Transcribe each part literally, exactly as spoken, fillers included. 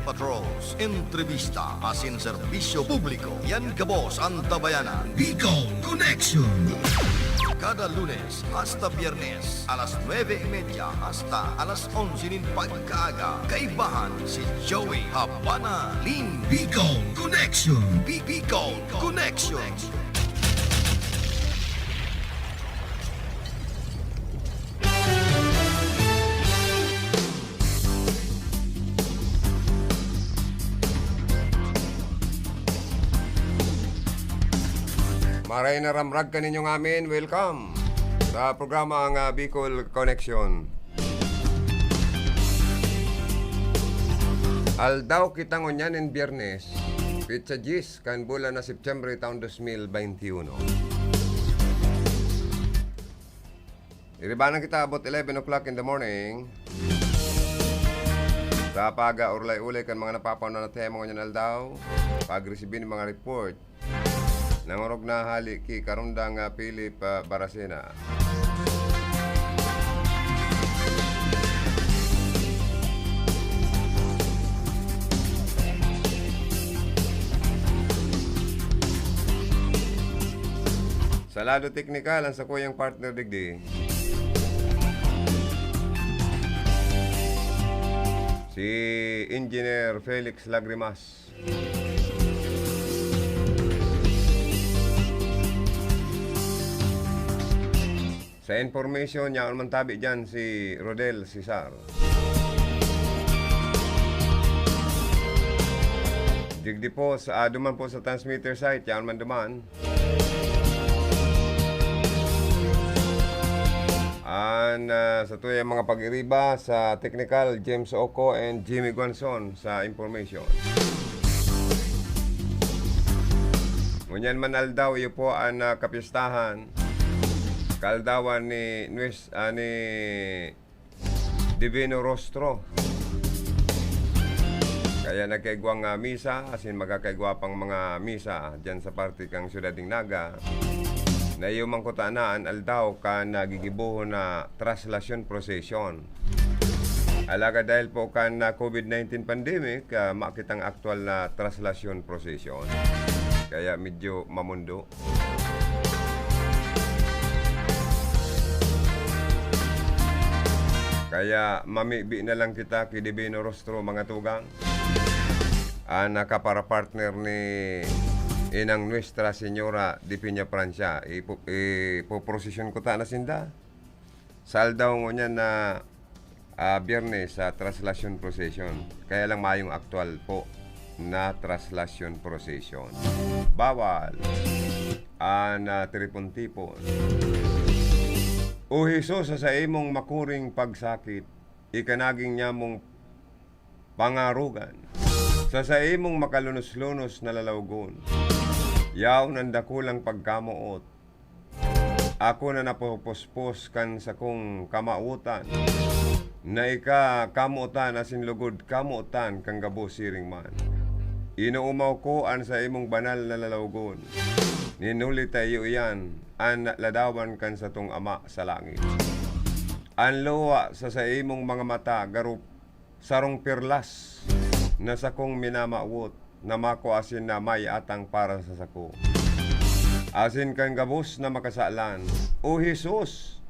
Patrols, entrevista asin serbisyo publiko. Yan gabos an Tabayanan. Bicol Connection. Kada Lunes hasta Biyernes, alas nuebe y media hasta alas onse nin pagkaaga. Kaibahan si Joey Habana Lim. Bicol Connection. Bi-, Bicol Connection. Maray na ramrag kaninyo ngamin. Welcome sa programa ang, ah, Bicol Connection. Aldaw kita ngunyan nin Biyernes, petsa dyes kan bulan na Setyembre taon dos mil bente uno. Iribanan kita about eleven o'clock in the morning. Sa pag-urlay-ulay kan mga napapauna na tema ngunyan aldaw, pag-resibi nin mga report, nangorog na hali ki Karundang, ah, Philip, ah, Baracena. Sa lado teknikal, ang sakuyang partner digdi, si Engineer Felix Lagrimas. Sa information, yaon man tabi dyan si Rodel Cesar. Digdi po, sa, ah, duman po sa transmitter site, yaon man duman. An, ah, sa tuyang mga pag-iriba sa technical, James Oco and Jimmy Guanzon sa information. Ngunyan man aldaw, iyo po an, ah, kapistahan, kaaldawan ni Nues-, ah, ni Divino Rostro. Kaya nagkaigwang, ah, misa, asin magkakaigwa pang mga misa diyan sa parte kan Syudad nin Naga, na iyo man kuta na an aldaw kan, ah, gigibohon na traslasyon prosesyon. Alagad dahil po kan, ah, COVID nineteen pandemic, ah, makitang aktual na traslasyon prosesyon. Kaya medyo mamundo. Kaya mamibi na lang kita ki Divino Rostro, mga tugang. An nakaparapartner ni Inang Nuestra Señora de Peña Francia. Ipo-, ipoprosesyon ko ta na sinda. Sa aldaw ngunyan na, ah, Biyernes sa traslasyon procession. Kaya lang mayong aktual po na traslasyon procession. Bawal an, ah, tiripon-tipon. O Jesus, sa saimong makuring pagsakit, ikanaging nyamong pangarogan. Sa saimong makalunos-lunos na lalawgon, yaon an dakulang pagkamoot. Ako na napupuspos kan sakong kamawotan, na ika kamotan asin lugod kamotan kan gabos siring man. Inoomaw ko an saimong banal na lalawgon. Nin huli ta iyo iyan an ladawan kan satong Ama sa langit. An luha sa saimong mga mata garo sarong perlas na sakong minamawot na makua asin na may atang para sa sako. Asin kan gabos na makasalan, O Jesus,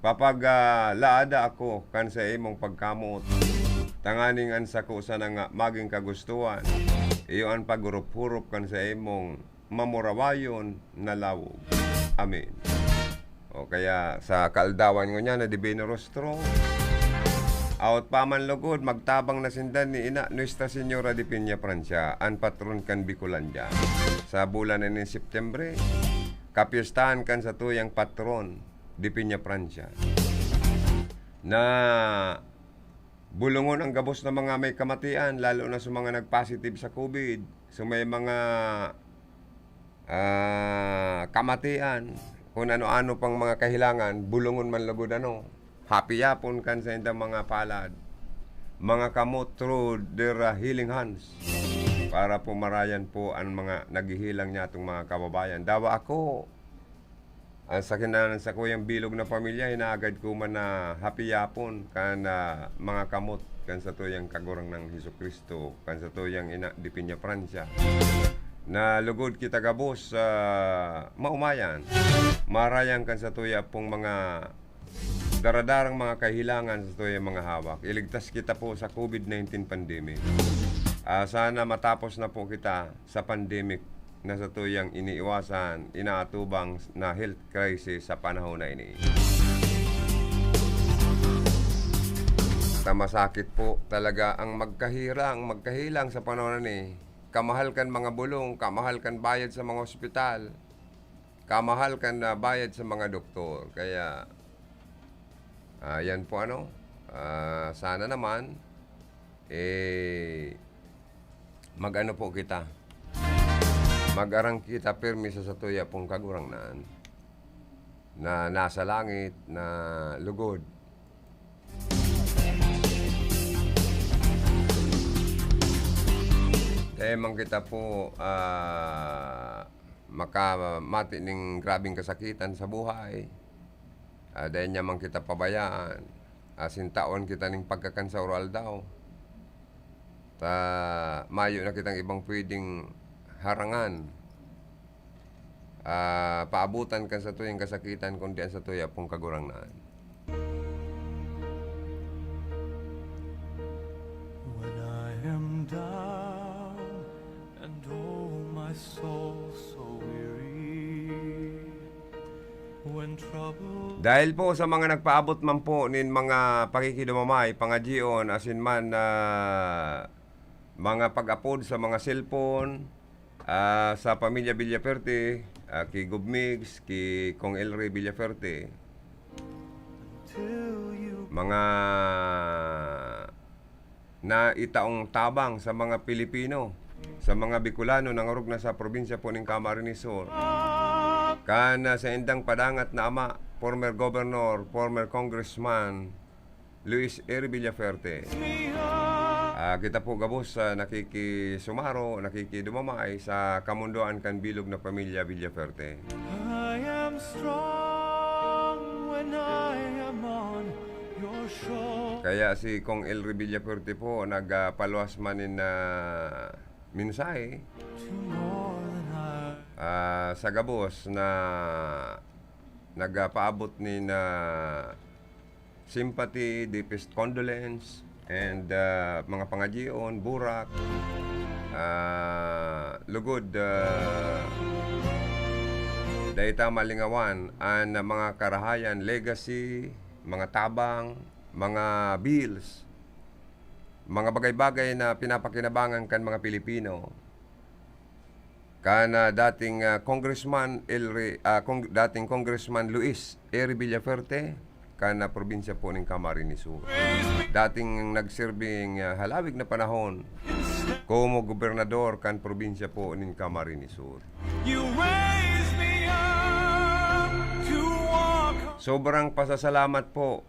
papag, ah, laada ako kan saimong pagkamoot, tanganing an sako sana nga magin kagustohan, iyo an paghurup-hurup kan saimong mamurawayon na lawog. Amen. O kaya sa kaaldawan ngunyan na Divino Rostro, awot pa man lugod, magtabang na sinda ni Ina Nuestra Señora de Peña Francia, an patron kan Bicolandia. Sa bulan na nin Septembre, kapyestahan kan satuyang patron, de Peña Francia, na bulongon ang gabos na mga may kamatian, lalo na sa mga nag-positive sa COVID, sa may mga, ah, kamatian, kung ano-ano pang mga kahilangan, bulongon man lugod ano, hapiyapon kan saindang mga palad, mga kamot through their, ah, healing hands, para po marayan po ang mga naghihilang niyatong mga kababayan. Dawa ako, An sakinan sakuyang bilog na pamilya, hinagad ko man na hapiyapon kan, ah, mga kamot kan satuyang Kagurangnan Jesu-Cristo, kan satuyang ina, Di Peña Francia, na lugod kita gabos sa maomayan, marayang kan satuya pong mga daradarang mga kahilangan sa satuyang mga hawak. Iligtas kita po sa COVID nineteen pandemic. Ah, sana matapos na po kita sa pandemic na satuyang iniiwasan, inaatubang na health crisis sa panahon na ini. Ta masakit po talaga ang magkahirang, magkahilang sa panahon na ini. Kamahal kan mga bulong, kamahal kan bayad sa mga ospital, kamahal kan, ah, bayad sa mga doktor. Kaya, ah, yan po ano, ah, sana naman, eh, mag-ano po kita, mag-arang kita pirmi sa satuya pong Kagurangnan na nasa langit, na lugod. Dai man kita po, ah, makamati ning grabeng kasakitan sa buhay. Ah, dai niya man kita pabayaan. Asin tawan kita ning pagkakan sa oro-aldaw. Ta mayo na kitang ibang pwedeng harangan, ah, paabutan kan satuyang kasakitan, kundi an satuya pong Kagurangnan. When I am down and oh my soul so weary, when trouble Dahil po sa mga nagpaabot man po nin mga pakikidumamay, pangadyion, asin man, ah, mga pag-apod sa mga cellphone, ah, sa pamilya Villaferte, ah, ki Gob Migs, ki Kong Elry Villaferte. Mga naitaong tabang sa mga Pilipino, sa mga Bicolano na nangorog na sa probinsya po ning Camarines Sur. Kan, ah, saindang padangat na ama, former governor, former congressman, Luis Eri Villaferte. Ah, kita po gabos, ah, nakikisumaro, nakikidumamay sa kamundoan kan bilog na pamilya Villaferte. I am strong when I am on your shore. Kaya si Kong Elry Villaferte po nagpaluwas man nin, ah, mensahe, To more than I ah, sa gabos na nagpaabot nin, ah, sympathy, deepest condolence, and, ah, mga pangadyion, burak. Ah, lugod, ah, dai ta malingawan an mga karahayan, legacy, mga tabang, mga bills, mga bagay-bagay na pinapakinabangan kan mga Pilipino. Kan, ah, dating, ah, Congressman Elry, ah, Cong-, dating Congressman Luis Eri Villaferte, kan, ah, probinsya po nin Camarines Sur. Dating nagserbing, ah, halawig na panahon, komo gobernador kan probinsya po nin Camarines Sur. You raise me up to walk Sobrang pasasalamat po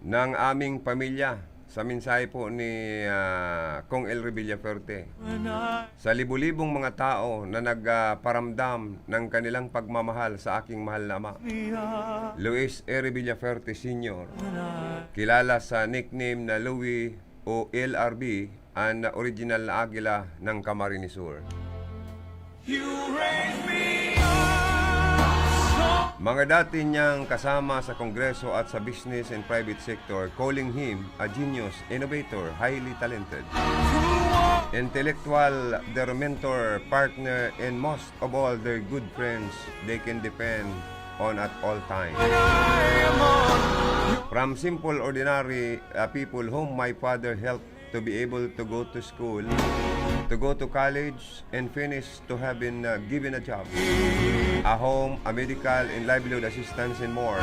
ng aming pamilya sa mensahe po ni, ah, Cong Elry Villaferte. Sa libo-libong mga tao na nag, ah, paramdam ng kanilang pagmamahal sa aking mahal na ama, Luis Eri Villaferte Senior, kilala sa nickname na Louie o L R V, an original na agila ng Camarines Sur. You raise me up so Mga dati niyang kasama sa Kongreso at sa business and private sector, calling him a genius, innovator, highly talented, intellectual, their mentor, partner, and most of all, their good friends they can depend on at all times. From simple, ordinary, uh, people whom my father helped to be able to go to school, to go to college, and finish to have been, uh, given a job, a home, a medical, and livelihood assistance, and more.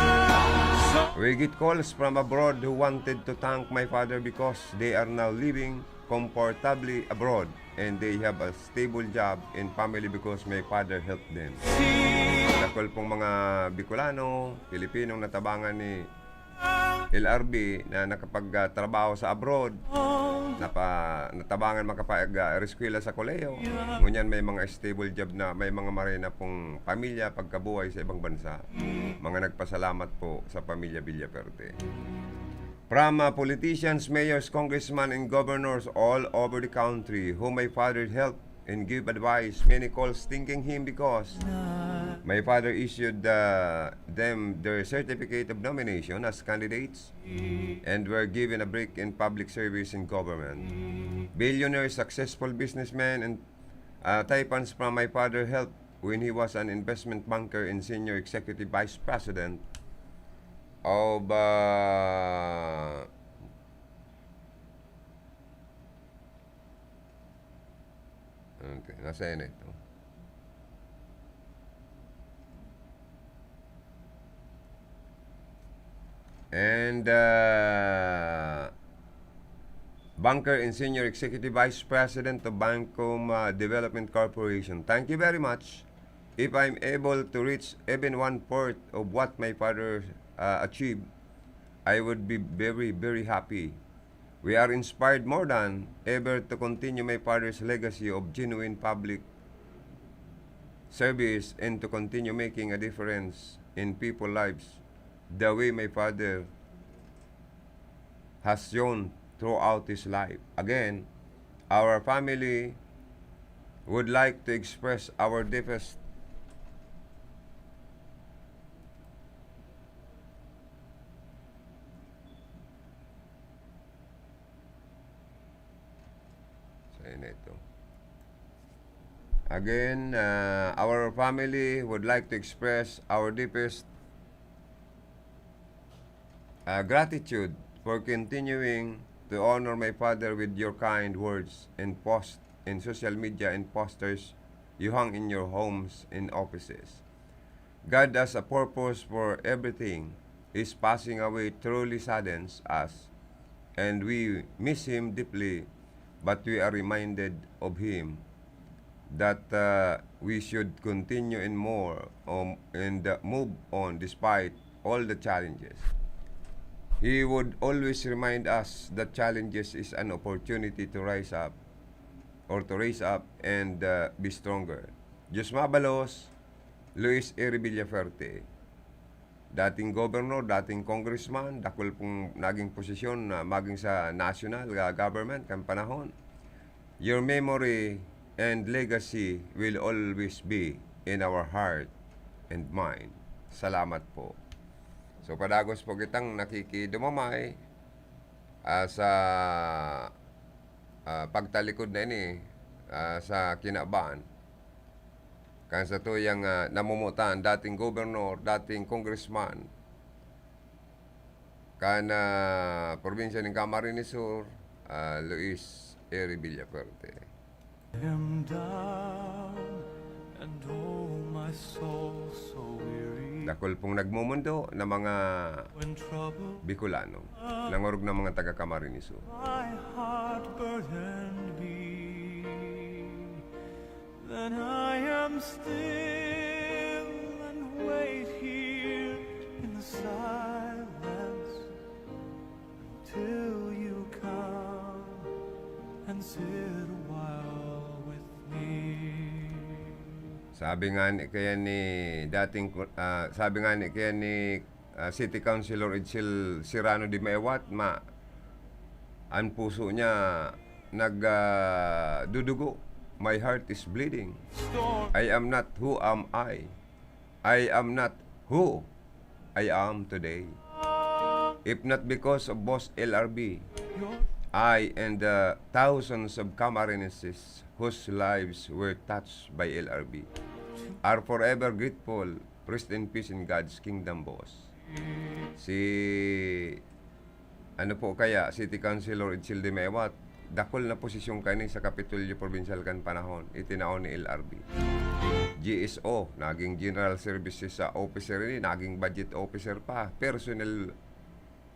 We get calls from abroad who wanted to thank my father because they are now living comfortably abroad and they have a stable job and family because my father helped them. Dakul pong mga Bicolano, Pilipinong natabangan ni L R V na nakapag, ah, trabaho sa abroad, napa-, natabangan makapag, ah, eskwela sa kolehiyo. Ngunyan may mga stable job na, may mga marhay na pong pamilya, pagkabuhay sa ibang bansa. Mga nagpasalamat po sa pamilya Villaferte. From, uh, politicians, mayors, congressmen, and governors all over the country whom my father helped and give advice, many calls thanking him because my father issued, uh, them their certificate of nomination as candidates and were given a break in public service and government. Billionaires, successful businessmen, and, uh, tycoons from my father helped when he was an investment banker and senior executive vice president of, uh, okay, nasa yan ito. And, uh, banker and senior executive vice president of Banco, uh, Development Corporation. Thank you very much. If I'm able to reach even one-fourth of what my father, uh, achieved, I would be very, very happy. We are inspired more than ever to continue my father's legacy of genuine public service and to continue making a difference in people's lives the way my father has shown throughout his life. Again, our family would like to express our deepest Sa inyo ito. Again, uh, our family would like to express our deepest, uh, gratitude for continuing to honor my father with your kind words and post in social media and posters you hang in your homes and offices. God has a purpose for everything. His passing away truly saddens us, and we miss him deeply, but we are reminded of him that, uh, we should continue and more, um, and, uh, move on despite all the challenges. He would always remind us that challenges is an opportunity to rise up or to raise up and, uh, be stronger. Diyos mabalos, Luis Eri Villafuerte, dating governor, dating congressman, dakul pong naging posisyon na maging sa national, ah, government kan panahon. Your memory and legacy will always be in our heart and mind. Salamat po. So, padagos po kitang nakikidumamay, ah, sa, ah, pagtalikod na ini, ah, sa kinaban. Kan satuyang, ah, namomotan, dating gobernador, dating congressman, kan, ah, probinsya nin Camarines Sur, ah, Luis Eri Villafuerte. I am down and oh my soul so weary. Dakul pong nagmumundo na mga When trouble Bicolano, nangorog na mga taga Camarines Sur. My heart burdened be. Then I am still and wait here in the silence till you come and sit a while with me. Sabi nga ni, kaya ni dating ku-, ah, sabi nga ni, kaya ni, ah, City Councilor Edsel Serrano de Maewat, ma-, ang puso niya nag, ah, dudugo. My heart is bleeding. I am not who am I. I am not who I am today. If not because of Boss L R B, I and the thousands of Camarineses whose lives were touched by L R B are forever grateful. Rest in peace in God's kingdom, boss. Si, ano po kaya, City Councilor Edsel de Maewat, dakul na posisyon kani sa Kapitolyo Provincial kan panahon, itinaon ni L R B. G S O, naging General Services, ah, Officer ini, naging Budget Officer pa, Personnel,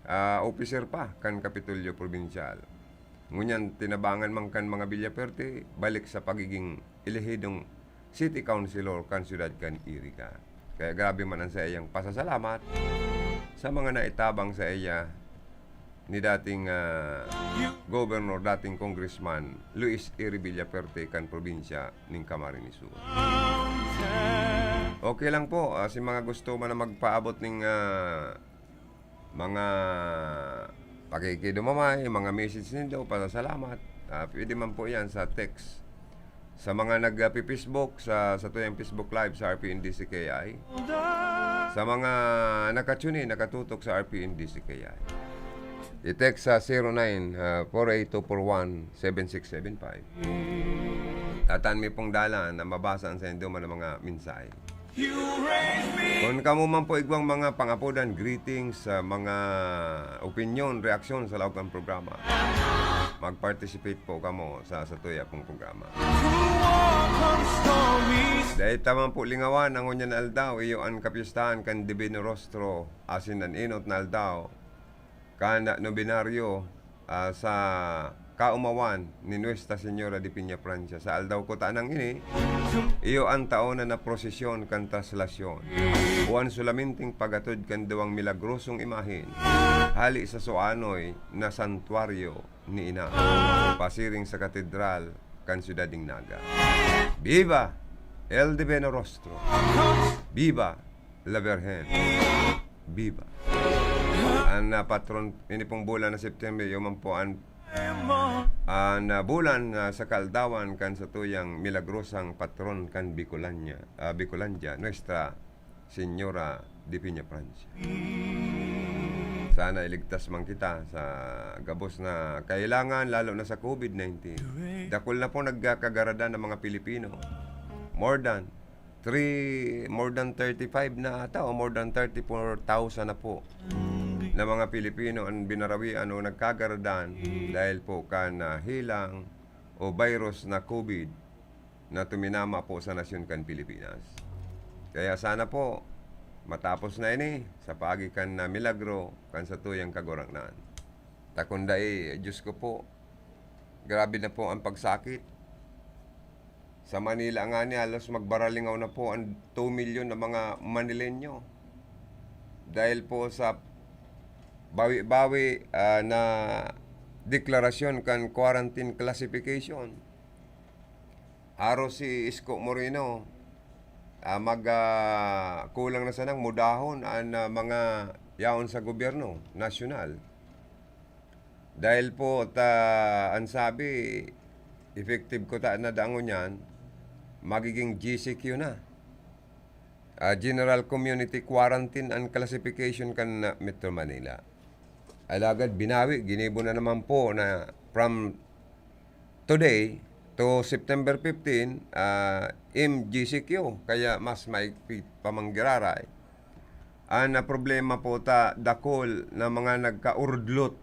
ah, Officer pa kan Kapitolyo Provincial. Ngunyan, tinabangan man kan mga Villafuerte, balik sa pagiging elehidong City Councilor kan siyudad kan Iriga. Kaya grabe man ang saiyang pasasalamat sa mga naitabang sa iya ni dating, ah, Governor, dating Congressman Luis Eri Villafuerte kan probinsya ning Camarines Sur. Okay lang po, ah, si mga gusto man na magpaabot ning, ah, mga Pakikidumamay, mga message nindo, pasasalamat. Ah, pwede man po yan sa text. Sa mga nag-, ah, pi-Facebook, sa, sa tuyang Facebook Live sa R P N D C K I. Sa mga nakatune in, nakatutok sa R P N D C K I. I-text sa zero nine, ah, four eight two four one, seven six seven five. Tatan mi pong dalan na mabasa ang saindo man mga mensahe. Kun kamo man po igwang mga pangapodan, greetings, sa mga opinyon, reaksyon sa laog kan programa, mag-participate po kamo sa satuya pong programa. Dahil tamang po lingawan ang ngunyan na aldaw, iyo an kapiyestahan kan Divino Rostro, asin an enot na aldaw kan nobenaryo, ah, sa kaumawan ni Nuestra Señora de Peñafrancia. Sa aldaw kutanang ini, iyo an taon na prosesyon kan Traslasyon, o an sulaminting paghatod kan duwang milagrosong imahen hali sa suanoy na santuaryo ni Ina, pasiring sa katedral kan siyudad nin Naga. Viva el Divino Rostro! Viva la Virgen! Viva! An, ah, patron, ini pong bulan na September, iyo man po an, an, ah, bulan, ah, sa kaaldawan kan satuyang milagrosang patron kan Bicolandia, ah, Bicolandia, Nuestra Señora de Peñafrancia. Sana iligtas man kita sa gabos na kahilangan, lalo na sa covid nineteen. Dakul na po nagkakagaradan ang mga Pilipino. More than three, more than thirty-five na ata o more than thirty-four thousand na po na mga Pilipino ang binarawian o nagkagaradan dahil po kan, ah, hilang o virus na covid na tuminama po sa nasyon kan Pilipinas. Kaya sana po, matapos na ini, sa paagi kan, ah, milagro kan satuyang Kagurangnan. Ta kun dai, Diyos ko po, grabe na po ang pagsakit. Sa Manila ngani, halos magbaralingaw na po ang two milyon na mga Manileño. Dahil po sa bawi-bawi, ah, na deklarasyon kan quarantine classification. Haros si Isko Moreno, ah, mag, ah, kulang na sanang mudahon an, ah, mga yaon sa gobyerno nasyonal. Dahil po ta, an sabi, effective kuta na dangon yan, magiging G C Q na. Ah, General Community Quarantine and Classification kan, ah, Metro Manila. Alagad binawi, ginibo na naman po na from today to September fifteen, ah, M G C Q, kaya mas maigpit pa man giraray. An, ah, problema po ta, dakul na mga nagkaurudlot,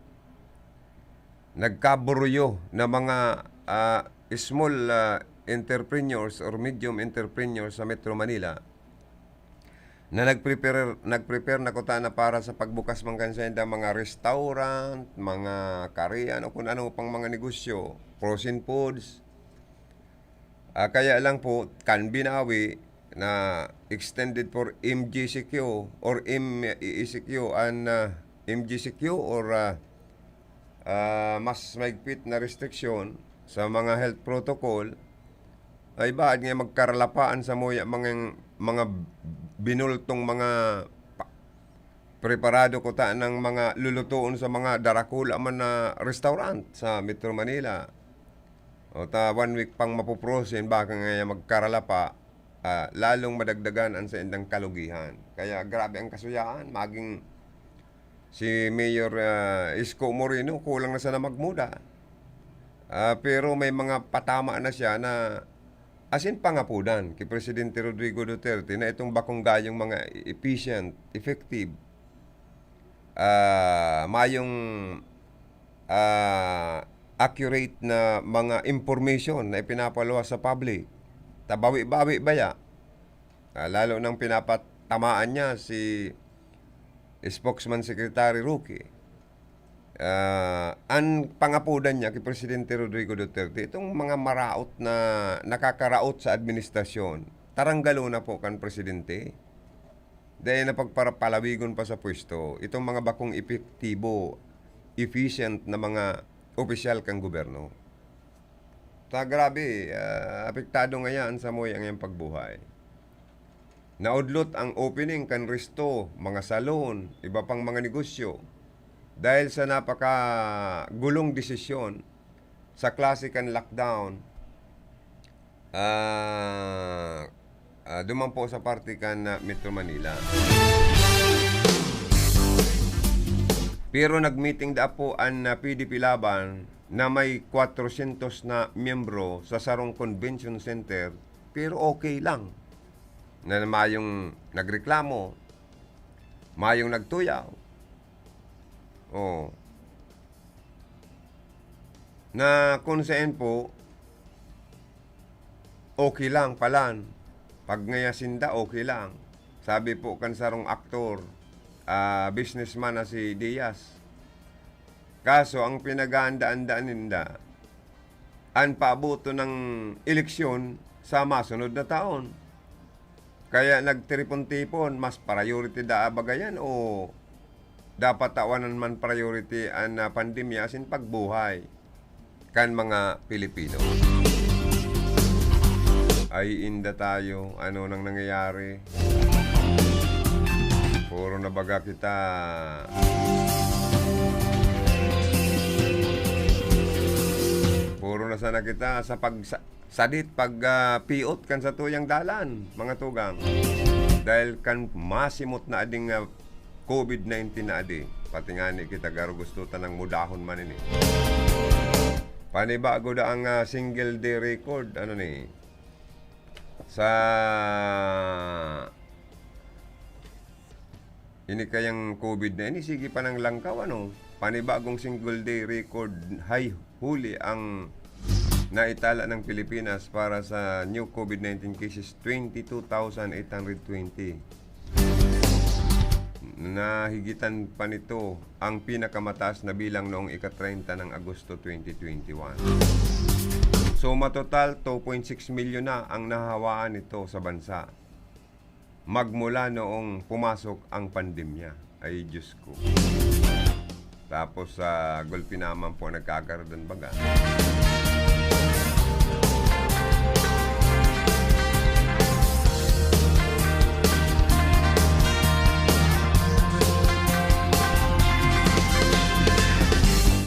nagkaburuyo na mga, ah, small, ah, entrepreneurs or medium entrepreneurs sa Metro Manila na nagprepare, nagprepare na kuta na para sa pagbukas man kan saindang mga restaurant, mga karian o kun ano pang mga negosyo, frozen foods. Ah, kaya lang po, kan binawi na extended for M G C Q or M E C Q an, ah, M G C Q or, ah, ah, mas mahigpit na restriksyon sa mga health protocol, ay baad nga magkaralapaan sa muya mga, mga binultong mga pa-, preparado kuta ng mga lulutuon sa mga darakula man na restaurant sa Metro Manila. O ta, one week pang mapuprosin, baka nga magkaralapa, ah, lalong madagdagan ang saindang kalugihan. Kaya grabe ang kasuyaan, maging si Mayor, ah, Isko Moreno, kulang na sana magmuda. Ah, pero may mga patama na siya na asin pangapodan ki Presidente Rodrigo Duterte na itong bakong gayong mga efficient, effective, ah, mayong, ah, accurate na mga information na ipinapaluwas sa public. Tabawi-bawi baya? Ah, lalo nang pinapatamaan niya si Spokesman Secretary Roque. Ah, an pangapodan niya ki Presidente Rodrigo Duterte, itong mga maraot na nakakaraot sa administrasyon, taranggalon na po kan presidente. Dahil na pagparapalawigon pa sa pwesto, itong mga bakong epektibo, efficient na mga opisyal kan gobyerno. Ta grabe, ah, apektado ngayan sa muya ngayang pagbuhay. Naudlot ang opening kan resto, mga salon, iba pang mga negosyo. dahil sa napakagulong desisyon sa klase kan lockdown, ah, ah, duman po sa parte kan, ah, Metro Manila. Pero nag-meeting daa po an, ah, P D P Laban na may kwatrosyentos na miyembro sa sarong convention center, pero okay lang na mayong nagreklamo, mayong nagtuyaw. Oh. Na kung saan po, okay lang palan. Pag ngaya sinda, okay lang. Sabi po kan sarong aktor, ah, businessman na si Diaz. Kaso, ang pinag-aanda-andaan ninda, an paaboton ng eleksyon sa masunod na taon. Kaya nagtiripon-tipon, mas priority daa ba gayan o dapat tawanan man priority an, ah, pandemya asin pagbuhay kan mga Pilipino? Ay, inda tayo, ano nang nangyayari? Puro na baga kita, puro na sana kita sa pagsa-, sadit pag, ah, piot kan satuyang dalan, mga tugang. Dahil kan masimot na ading, ah, covid nineteen na adi, pati ngani kita garo gusto tanang mudahon man ini. Panibago da ang, ah, single day record, ano ni, sa ini kayang covid na ini, sige pa nang langkaw, ano? Panibagong single day record high huli ang naitala ng Pilipinas para sa new covid nineteen cases, twenty two thousand eight hundred twenty. Nahigitan pa nito ang pinakamataas na bilang noong ika-treinta ng Agosto twenty twenty-one. So, matotal, two point six milyon na ang nahahawaan nito sa bansa. Magmula noong pumasok ang pandemya. Ay, Diyos ko. Tapos, ah, gulpi naman po nagkagaradan baga.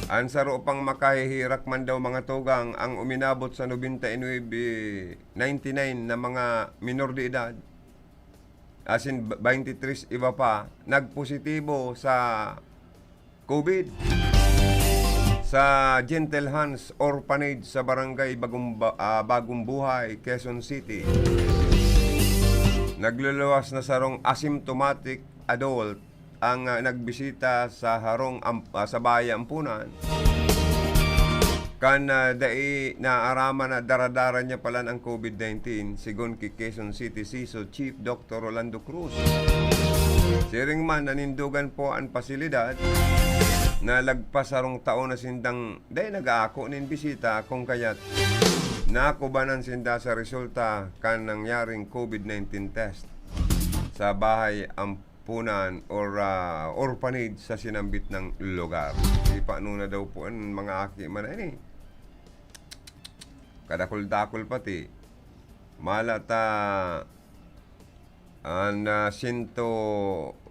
Ang saro pang makahihirak man daw, mga tugang, ang uminabot sa nobenta y nuebe, ninety-nine na mga minor de edad, asin b-, twenty-three iba pa, nagpositibo sa covid. Sa Gentle Hands Orphanage sa Barangay Bagong Ba-, ah, Bagong Buhay, Quezon City, nagluluwas na sarong asymptomatic adult ang, ah, nagbisita sa harong am-, ah, sa Bahay Ampunan. Kan, ah, dai naaraman na daradara niya palan ang covid nineteen, sigon ki Quezon City CISO Chief Doctor Rolando Cruz. Siring man, nanindogan po an pasilidad na lagpas sarong taon na sindang dai nag-aako nin bisita, kung kaya't nakubanan sinda sa resulta kan nangyaring covid nineteen test sa Bahay Ampunan or, ah, orphanage sa sinambit na lugar. Di pa, ano na daw po an mga aki man na ini. Kadakul-dakul pati. Mala ta an, ah, sento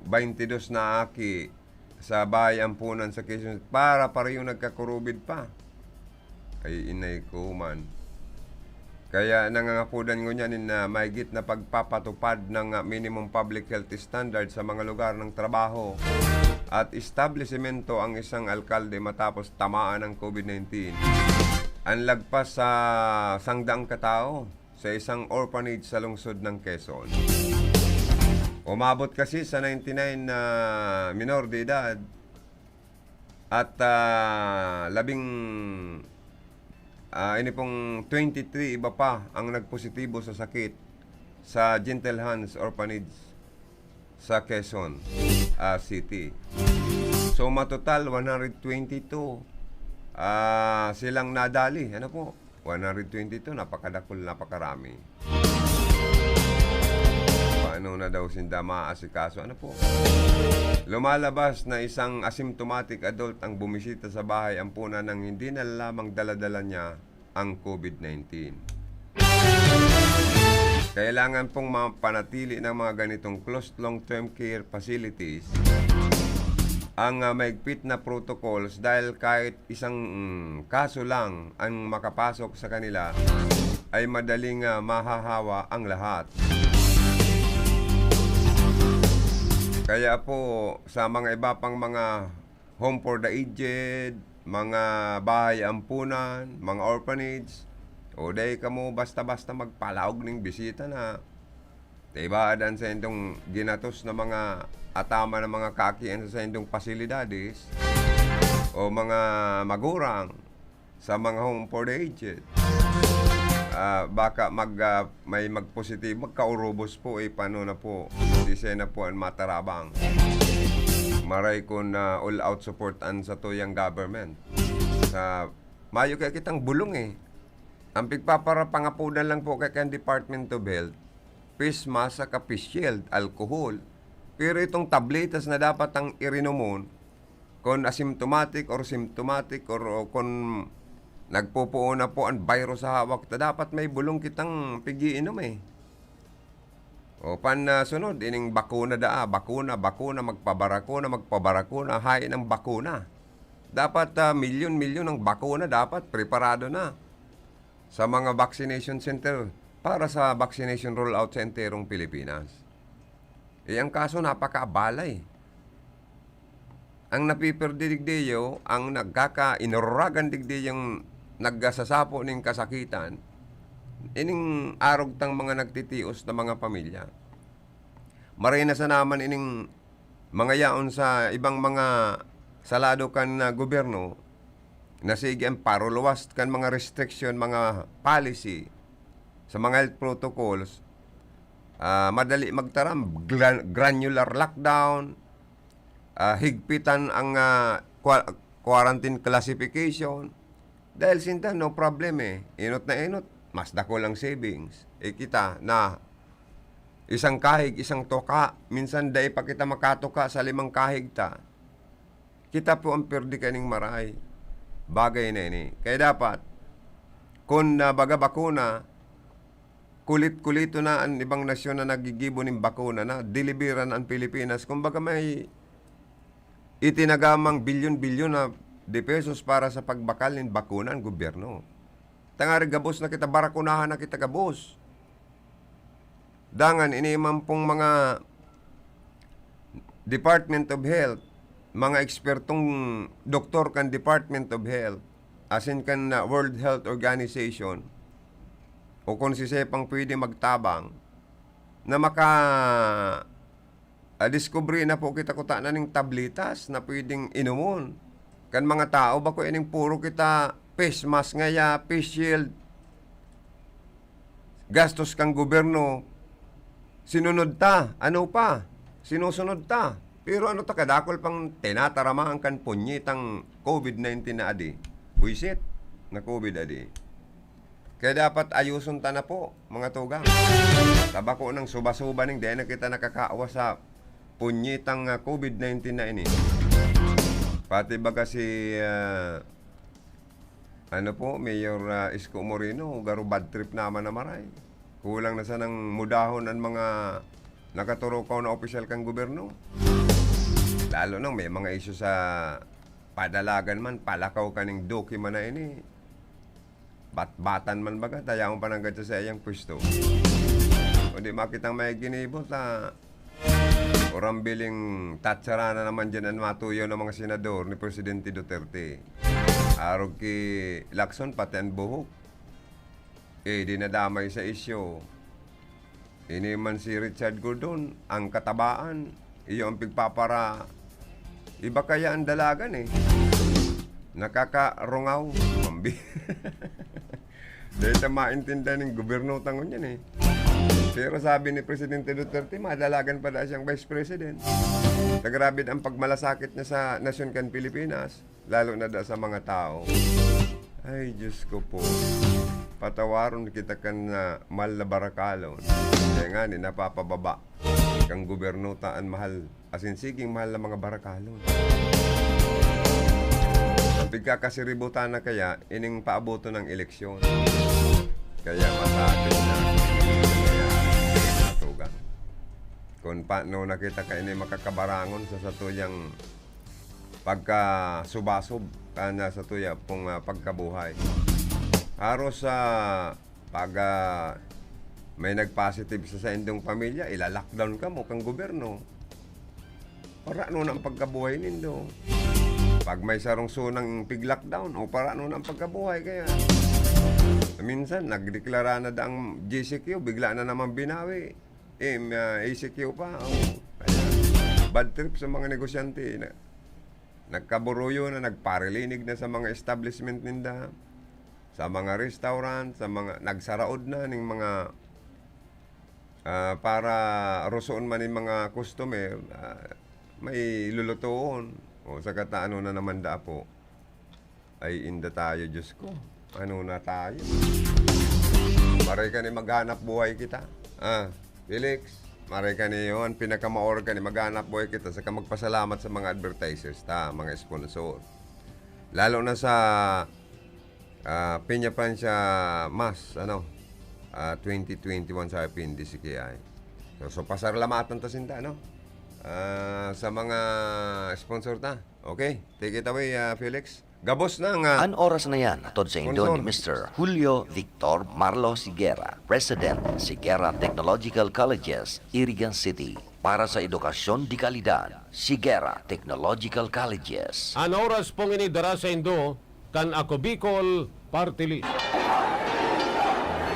baynte dos na aki sa Bahay Ampunan sa Quezon para pareho nagkakurubid pa. Ay, inay ko man. Kaya nangangapodan ngunyan nin, ah, mahigit na pagpapatupad ng, ah, minimum public health standard sa mga lugar ng trabaho at establisimento ang isang alkalde matapos tamaan ng covid nineteen. Ang lagpas sa sangdaang katao sa isang orphanage sa lungsod ng Quezon. Umabot kasi sa ninety-nine na minor de edad at, ah, labing, ah, ini pong twenty-three iba pa ang nagpositibo sa sakit sa Gentle Hands Orphanage sa Quezon, ah, City. So, matotal, one hundred twenty-two, ah, silang nadali. Ano po? One hundred twenty-two, napakadakul, napakarami. Paano na daw sinda maaasikaso? Ano po? Lumalabas na isang asymptomatic adult ang bumisita sa Bahay Ampunan nang hindi na lamang dala-dala niya ang covid nineteen. Kailangan pong mapanatili ng mga ganitong closed long-term care facilities ang, ah, mahigpit na protocols dahil kahit isang, mm, kaso lang ang makapasok sa kanila, ay madaling, ah, mahahawa ang lahat. Kaya po, sa mga iba pang mga home for the aged, mga bahay ampunan, mga orphanage, o dai kamo basta-basta magpalaog ning bisita na tibaad an saindong ginatos na mga ataman na mga kaakian sa saindong pasilidades o mga magurang sa mga home for the aged. Ah, baka mag, ah, may magpositibo, magkaurubos po, eh, paano na po? Sisay na po an matarabang? Maray kun, ah, all out support an satuyang government. Sa mayo kaya kitang bulong, eh. Ang pigpaparapangapodan lang po kay kan Department of Health, face mask saka face shield, alcohol. Pero itong tabletas na dapat ang irinomon, kun asymptomatic or symptomatic or, o kun nagpupuon na po ang virus sa hawak ta, dapat may bulong kitang pigiinom, eh. O pan, ah, sunod, ining bakuna daa, bakuna, bakuna, magpabarakuna, magpabarakuna, hain ang bakuna. Dapat, ah, milyon-milyon ang bakuna, dapat preparado na sa mga vaccination center para sa vaccination rollout sa enterong Pilipinas. Eh, ang kaso, napakaabalay. Ang napipirdi digdiyo, ang nagkaka-, inururagan digdi yung nagkasasapo ning kasakitan, ining arog tang mga nagtitios na mga pamilya. Maray na sana man ining mga yaon sa ibang mga salado kan, ah, gobyerno, na sige ang paruluwas kan mga restriction, mga policy sa mga health protocols, ah, madali magtaram, gla-, granular lockdown, ah, higpitan ang, ah, qua-, quarantine classification. Dahil sinda, no problem eh. Inot na inot, mas dakul ang savings. Eh, kita na isang kahig, isang tuka. Minsan, dai pa kita makatuka sa limang kahig ta. Kita po ang pirdi kaning maray. Bagay na ini. Kaya dapat, kun, ah, baga bakuna, kulit-kulito na an ibang nasyon na naggigibo nin bakuna na deliveran an Pilipinas. Kumbaga, may itinagamang bilyon-bilyon na de pesos para sa pagbakal nin bakuna an gobyerno. Tangarig gabos na kita, barakunahan na kita gabos. Dangan, ini man pong mga Department of Health, mga ekspertong doktor kan Department of Health, asin kan, ah, World Health Organization, o kung si Sepang pwede magtabang, na maka, ah, diskubre na po kita kuta na ning tabletas na pwedeng inomon kan mga tao. Bako ining puro kita face mask ngaya, face shield, gastos kan gobyerno, sinunod ta, ano pa, sinusunod ta. Pero ano ta, kadakol pang tinataramaan kan punyetang covid nineteen na adi. Buisit na covid adi. Kaya dapat ayuson ta na po, mga tugang. Tabako ng suba-suba ning dahil na kita nakakaawa sa punyetang, ah, covid nineteen na ini. Pati baga si, ah, ano po, Mayor, ah, Isko Moreno, garo bad trip naman na maray. Kulang na sanang mudahon ang mga nakaturukaw na opisyal kan gobyerno. Lalo nang may mga isyu sa padalagan man, palakaw kaning Duque man na ini. Batbatan man baga, ta yaon pa nanggad sa saiyang pwesto. O di makitang may ginibo ta, urambiling tatsara na naman dyan an matuyaw na mga senador ni Presidente Duterte. Arog ki Lacson, pati an buhok. Eh, di nadamay sa isyu. Ini man si Richard Gordon, ang katabaan, iyo ang pigpapara-, iba kaya ang dalagan eh. Nakakarungaw, mambi. Dahil sa maintindihan ng gobyerno tangon yan eh. Pero sabi ni Presidente Duterte, madalagan pa daw siyang Vice President. Kagrabe ang pagmalasakit niya sa nasyon kan Pilipinas, lalo na da sa mga tao. Ay, Diyos ko po. Patawaron kita kan, ah, mahal na barakalon. Kaya nga ni, napapababa kang gobyerno ta an mahal, asin siging mahal na mga barakalon. Pigkakasiributan na kaya ining paaboton ng eleksyon. Kaya masakit na. Kaya matugang. Kung paano na kita kaini makakabarangon sa satuyang pagkasubasob kan, ah, sa tuya pong, ah, pagkabuhay. Haros sa pag, ah, may nag-positive sa saindong pamilya, ila-lockdown kamo kan gobyerno. Para ano na ang pagkabuhay nindo? Pag may sarong sunang pig-lockdown, o para ano na ang pagkabuhay? Kaya, minsan, nagdeklara na daang G C Q, bigla na naman binawi. Eh, ma-, A C Q pa, o. Kaya, bad trip sa mga negosyante na nagkaburuyo na, nagparilinig na sa mga establishment ninda, sa mga restaurant, sa mga nagsaraod na ning mga, ah, para rosoon man ning mga customer, ah, may lulutoon. O, sa kataano na naman da po. Ay, inda tayo, Diyos ko. Ano na tayo? Maray ka ni maghanap buhay kita. Ah, Felix, maray ka ni yun. Pinakamaor ka ni maghanap buhay kita. Saka magpasalamat sa mga advertisers ta, mga sponsor. Lalo na sa, ah, Peña Francia Mas, ano, ah, twenty twenty-one sa P N D C K I. So, so pasalamatan ta sinda, no? Ah, sa mga sponsor ta. Okay, take it away, ah, Felix. Gabos na nga. An oras na yan, hatod sa indo ni Sponsor. Mister Julio Victor Marlo Siguera, President, Siguera Technological Colleges, Iriga City. Para sa edukasyon de kalidad, Siguera Technological Colleges. An oras pong ini dara sa indo kan Ako Bicol Party List.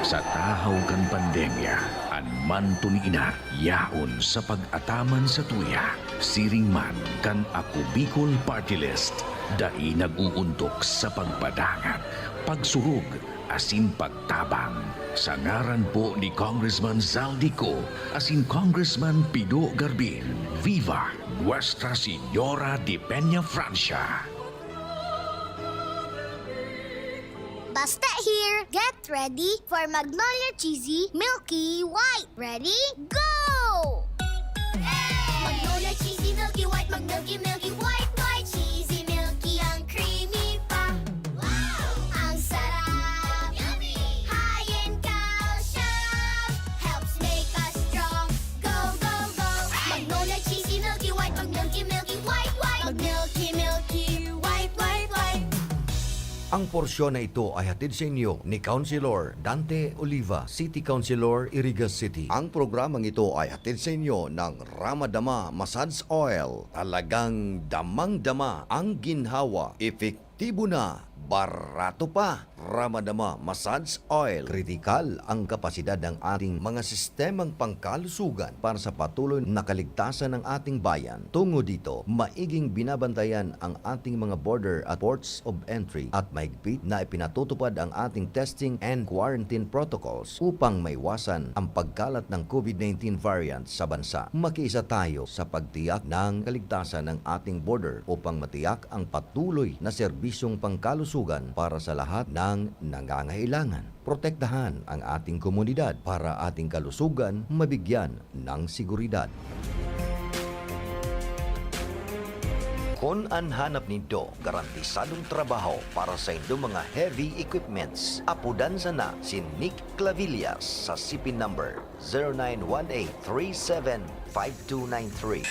Sa tahaw kan pandemya, an manto ni ina yaon sa pag-ataman sa tuya. Siring man kan Ako Bicol Party List, dai nag-uuntok sa pagpadangat, pagsurog, asin pagtabang. Sa ngaran po ni Congressman Zaldy Co asin Congressman Pido Garbin, viva Nuestra Señora de Peña Francia! Basta here, get ready for Magnolia Cheesy Milky White. Ready? Go! Magnolia Cheesy Milky White, mag-milky, milky, white, white, cheesy, milky, ang creamy pa. Wow! Ang sarap! Yummy! High in calcium! Helps make us strong. Go, go, go! Magnolia Cheesy Milky White, mag-milky, milky, white, white, mag-milky, milky, white, white, white. Ang porsyon na ito ay hatid sa inyo ni Councilor Dante Oliva, City Councilor, Iriga City. Ang programang ito ay hatid sa inyo ng Ramadama Massage Oil. Talagang damang-dama ang ginhawa, epektibo na, barato pa. Ramadama Massage Oil. Kritikal ang kapasidad ng ating mga sistemang pangkalusugan para sa patuloy na kaligtasan ng ating bayan. Tungo dito, maiging binabantayan ang ating mga border at ports of entry at mahigpit na ipinatutupad ang ating testing and quarantine protocols upang maiwasan ang pagkalat ng COVID nineteen variant sa bansa. Makiisa tayo sa pagtiyak ng kaligtasan ng ating border upang matiyak ang patuloy na serbisyong pangkalusugan para sa lahat ng nangangailangan. Protektahan ang ating komunidad para ating kalusugan mabigyan ng seguridad. Kun an hanap nindo garantisadong trabaho para sa indo mga heavy equipments, apodan sana si Nick Clavillas sa C P number zero nine one eight three seven five two nine three.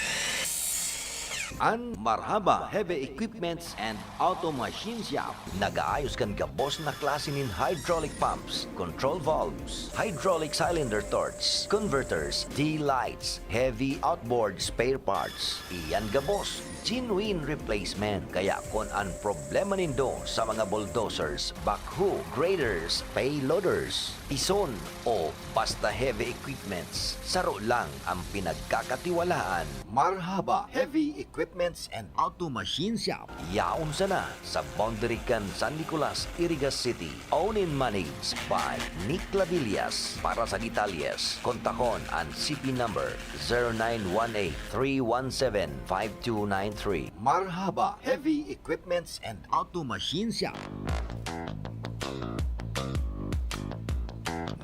An Marhaba Heavy Equipments and Auto Machine Shop nagaayos kan gabos na klase nin hydraulic pumps, control valves, hydraulic cylinder torch, converters, D-lights, heavy outboard spare parts. Iyan gabos, genuine replacement. Kaya kun an problema nindo sa mga bulldozers, backhoe, graders, payloaders, pison, o basta heavy equipments, saro lang ang pinagkakatiwalaan. Marhaba Heavy Equipments and Auto Machine Shop. Yaon sana sa boundary kan San Nicolas, Iriga City. Owned and managed by Nick Clavillas. Para sa detalyes, kontakon an C P number zero nine one eight three one seven five two nine three. Marhaba Heavy Equipments and Auto Machine Shop.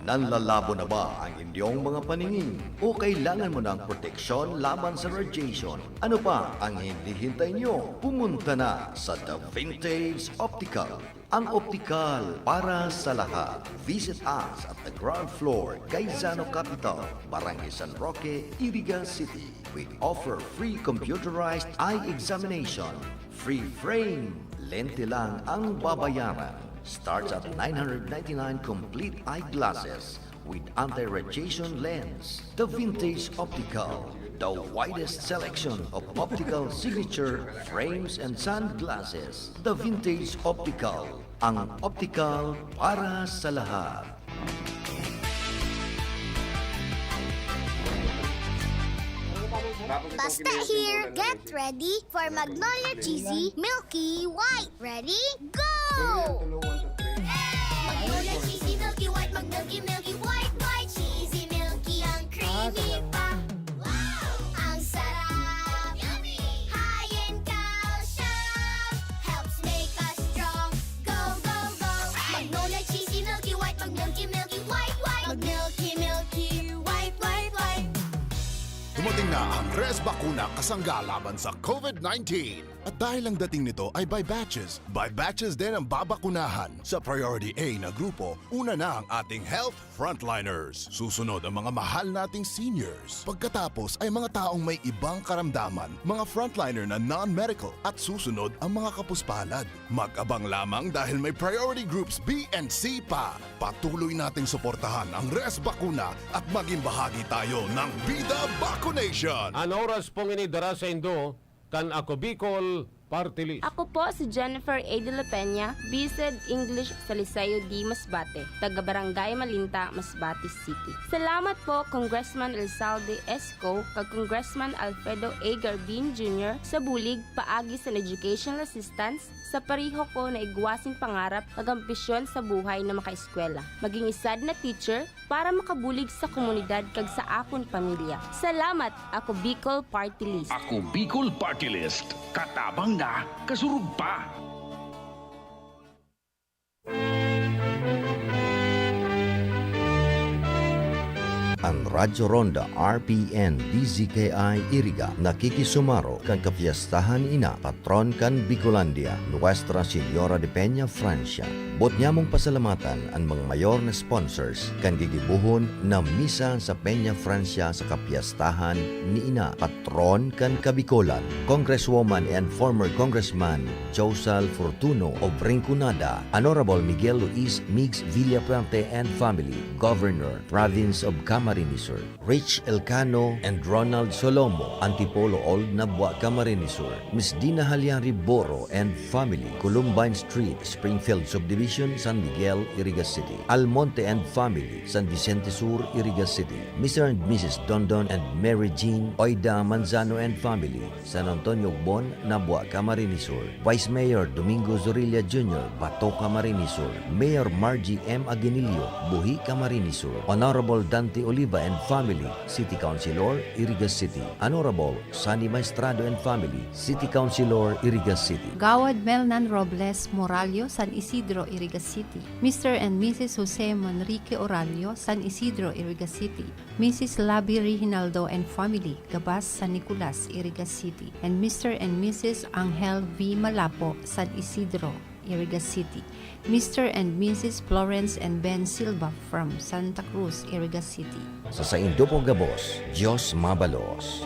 Nanlalabo na ba ang inyong mga paningin? O kailangan mo ng proteksyon laban sa radiation? Ano pa ang hinihintay nyo? Pumunta na sa The Vintage Optical, ang optikal para sa lahat. Visit us at the ground floor, Gaisano Capital, Barangay San Roque, Iriga City. We offer free computerized eye examination, Free frame. Lente lang ang babayaran. Starts at nine hundred ninety-nine complete eyeglasses with anti-radiation lens. The Vintage Optical, the widest selection of optical signature frames and sunglasses. The Vintage Optical, ang optical para sa lahat. Basta here, get ready for Magnolia Cheesy Milky White. Ready? Go! Magnolia Cheesy Milky White, mag-milky, milky, white, white, cheesy, milky, ang creamy pa. Wow! Ang sarap! Yummy! High in calcium! Helps make us strong. Go, go, go! Magnolia Cheesy Milky White, mag-milky, milky, white, white, mag-milky, milky, white, white, white. Dumating na ang Res Bakuna kasangga laban sa COVID nineteen. At dahil ang dating nito ay by batches, by batches din ang babakunahan. Sa Priority A na grupo, una na ang ating health frontliners. Susunod ang mga mahal nating seniors. Pagkatapos ay mga taong may ibang karamdaman, mga frontliner na non-medical, at susunod ang mga kapuspalad. Mag-abang lamang dahil may priority groups B and C pa. Patuloy nating suportahan ang Res Bakuna at maging bahagi tayo ng Bida Bakunation! An oras pong ini dara saindo kan Ako Bicol Party List. Ako po si Jennifer A. de la Peña, Bised English sa Liceo D. Masbate, taga Barangay Malinta, Masbate City. Salamat po Congressman Elzalde Esco kag Congressman Alfredo A. Garbin Junior sa bulig paagi sa educational assistance sa pareho ko na igwasing pangarap kag ambisyon sa buhay na makaeskwela, maging isad na teacher, para makabulig sa komunidad kag sa akon pamilya. Salamat, Ako Bicol Party List. Ako Bicol Party List, katabang na, kasurog pa. An Radyo Ronda R P N D Z K I Iriga nakikisumaro kan kapyestahan ni Ina, patron kan Bicolandia, Nuestra Señora de Peña, Francia. Boot nyamong pasalamatan an mga mayor na sponsors kan gigibohon na misa sa Peña Francia sa kapyestahan ni Ina, patron kan Kabikolan, Congresswoman and former Congressman Josal Fortuno of Rinconada, Honorable Miguel Luis Migs Villafuerte and family, Governor, Province of Camarines Sur. Rich Elcano and Ronald Solomo, Antipolo Old, Nabua, Camarines Sur. Miss Dina Haliari Boro and family, Columbine Street, Springfield Subdivision, San Miguel, Iriga City. Almonte and family, San Vicente Sur, Iriga City. Mister and Missus Dondon and Mary Jean Oida Manzano and family, San Antonio Ogbon, Nabua, Camarines Sur. Vice Mayor Domingo Zorilla Junior, Bato, Camarines Sur. Mayor Margie M. Aguinillo, Buhi, Camarines Sur. Honorable Dante Oliva and family, City Councilor, Iriga City. Honorable Sunny Maestrado and family, City Councilor, Iriga City. Gawad Melnan Robles Morallo, San Isidro, Iriga City. Mister and Missus Jose Manrique Orallo, San Isidro, Iriga City. Missus Labi Reginaldo and family, Gabas, San Nicolas, Iriga City. And Mister and Missus Angel V. Malapo, San Isidro, Iriga City. Mister and Missus Florence and Ben Silva from Santa Cruz, Iriga City. Sa saindo po gabos, Diyos mabalos.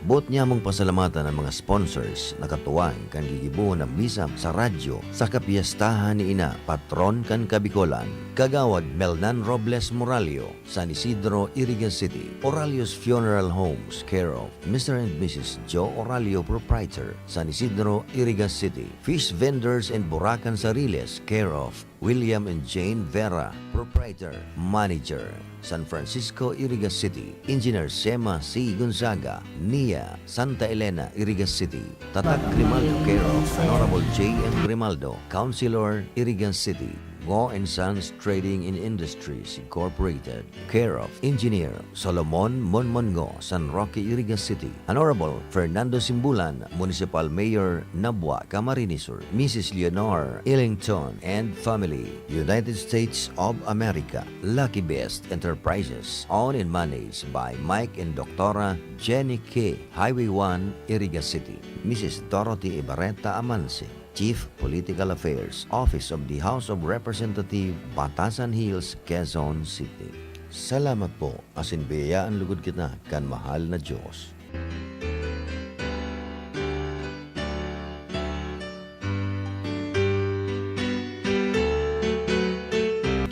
Boot nyamong pasalamatan an mga sponsors na katuwang kan gigibohon na misa sa radyo sa kapyestahan ni Ina, patron kan Kabikolan, Kagawad Melnan Robles Morallo, San Isidro, Iriga City. Oralio's Funeral Homes, care of Mister and Missus Joe Oralio, Proprietor, San Isidro, Iriga City. Fish Vendors and Burakan Sariles, care of William and Jane Vera, Proprietor, Manager, San Francisco, Iriga City. Engineer Sema C. Gonzaga, Nia, Santa Elena, Iriga City. Tatak Grimaldo, care of Honorable J M Grimaldo, Councilor, Iriga City. Ngo and Sons Trading and Industries Incorporated, care of Engineer Solomon Monmongo, San Roque, Iriga City. Honorable Fernando Simbulan, Municipal Mayor, Nabua, Camarines Sur. Missus Leonor Ellington and family, United States of America. Lucky Best Enterprises, owned and managed by Mike and Doctora Jenny K, Highway one, Iriga City. Missus Dorothy Ibarreta Amanse, Chief Political Affairs, Office of the House of Representative, Batasan Hills, Quezon City. Salamat po, asin biyayaan lugod kita kan mahal na Dios.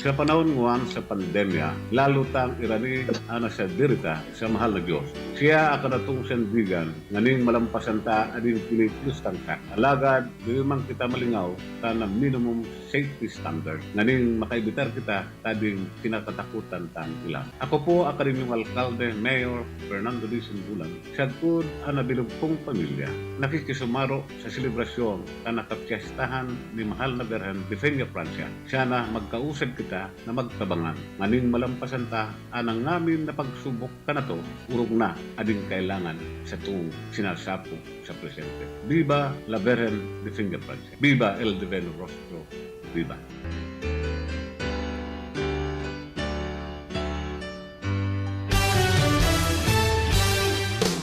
Sa panahon ngunyan sa pandemya, lalo tang irani an nasadiri ta sa mahal na Dios. Siya an kadatong sandigan nganing malampasan ta ading kinikilos tang ka. Alagad, diri man kita malingaw ta na minimum safety standard nganing makaibitar kita ta ding kinatatakotan tang ilang. Ako po, Akademyong Alkalde, Mayor Fernando D. Simbulan, sagkod an nabilog kong pamilya, nakikisumaro sa selebrasyon kan nakapyestahan ni Mahal na Birhen de Peña Francia. Sana magkausad kita na magtabangan, nganing malampasan ta an nangamin na pagsubok kanato, orog na ading kailangan sa toong sinasapog sa presente. Viva la Virgen de Peña Francia! Viva el Divino Rostro! Viva!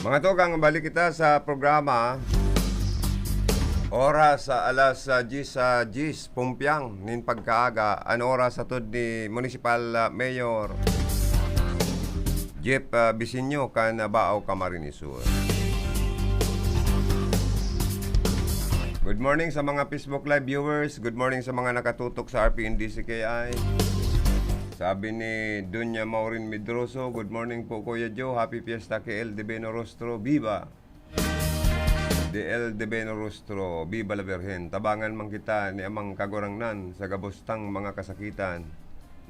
Mga tugang, balik kita sa programa. Oras sa alas ah, diyes, ah, diyes, pumpiang nin pagkaaga. An oras sa tod ni Municipal ah, Mayor Jeff ah, Bisinyo kan ah, Baao, Camarines Sur. Good morning sa mga Facebook Live viewers. Good morning sa mga nakatutok sa R P N D C K I. Sabi ni Doña Maureen Medroso, "Good morning po, Kuya Joe. Happy Fiesta, K L Divino Rostro. Viva! D L Divino Rostro. Viva la Virgen. Tabangan man kita ni Amang Kagurangnan sa gabos tang mga kasakitan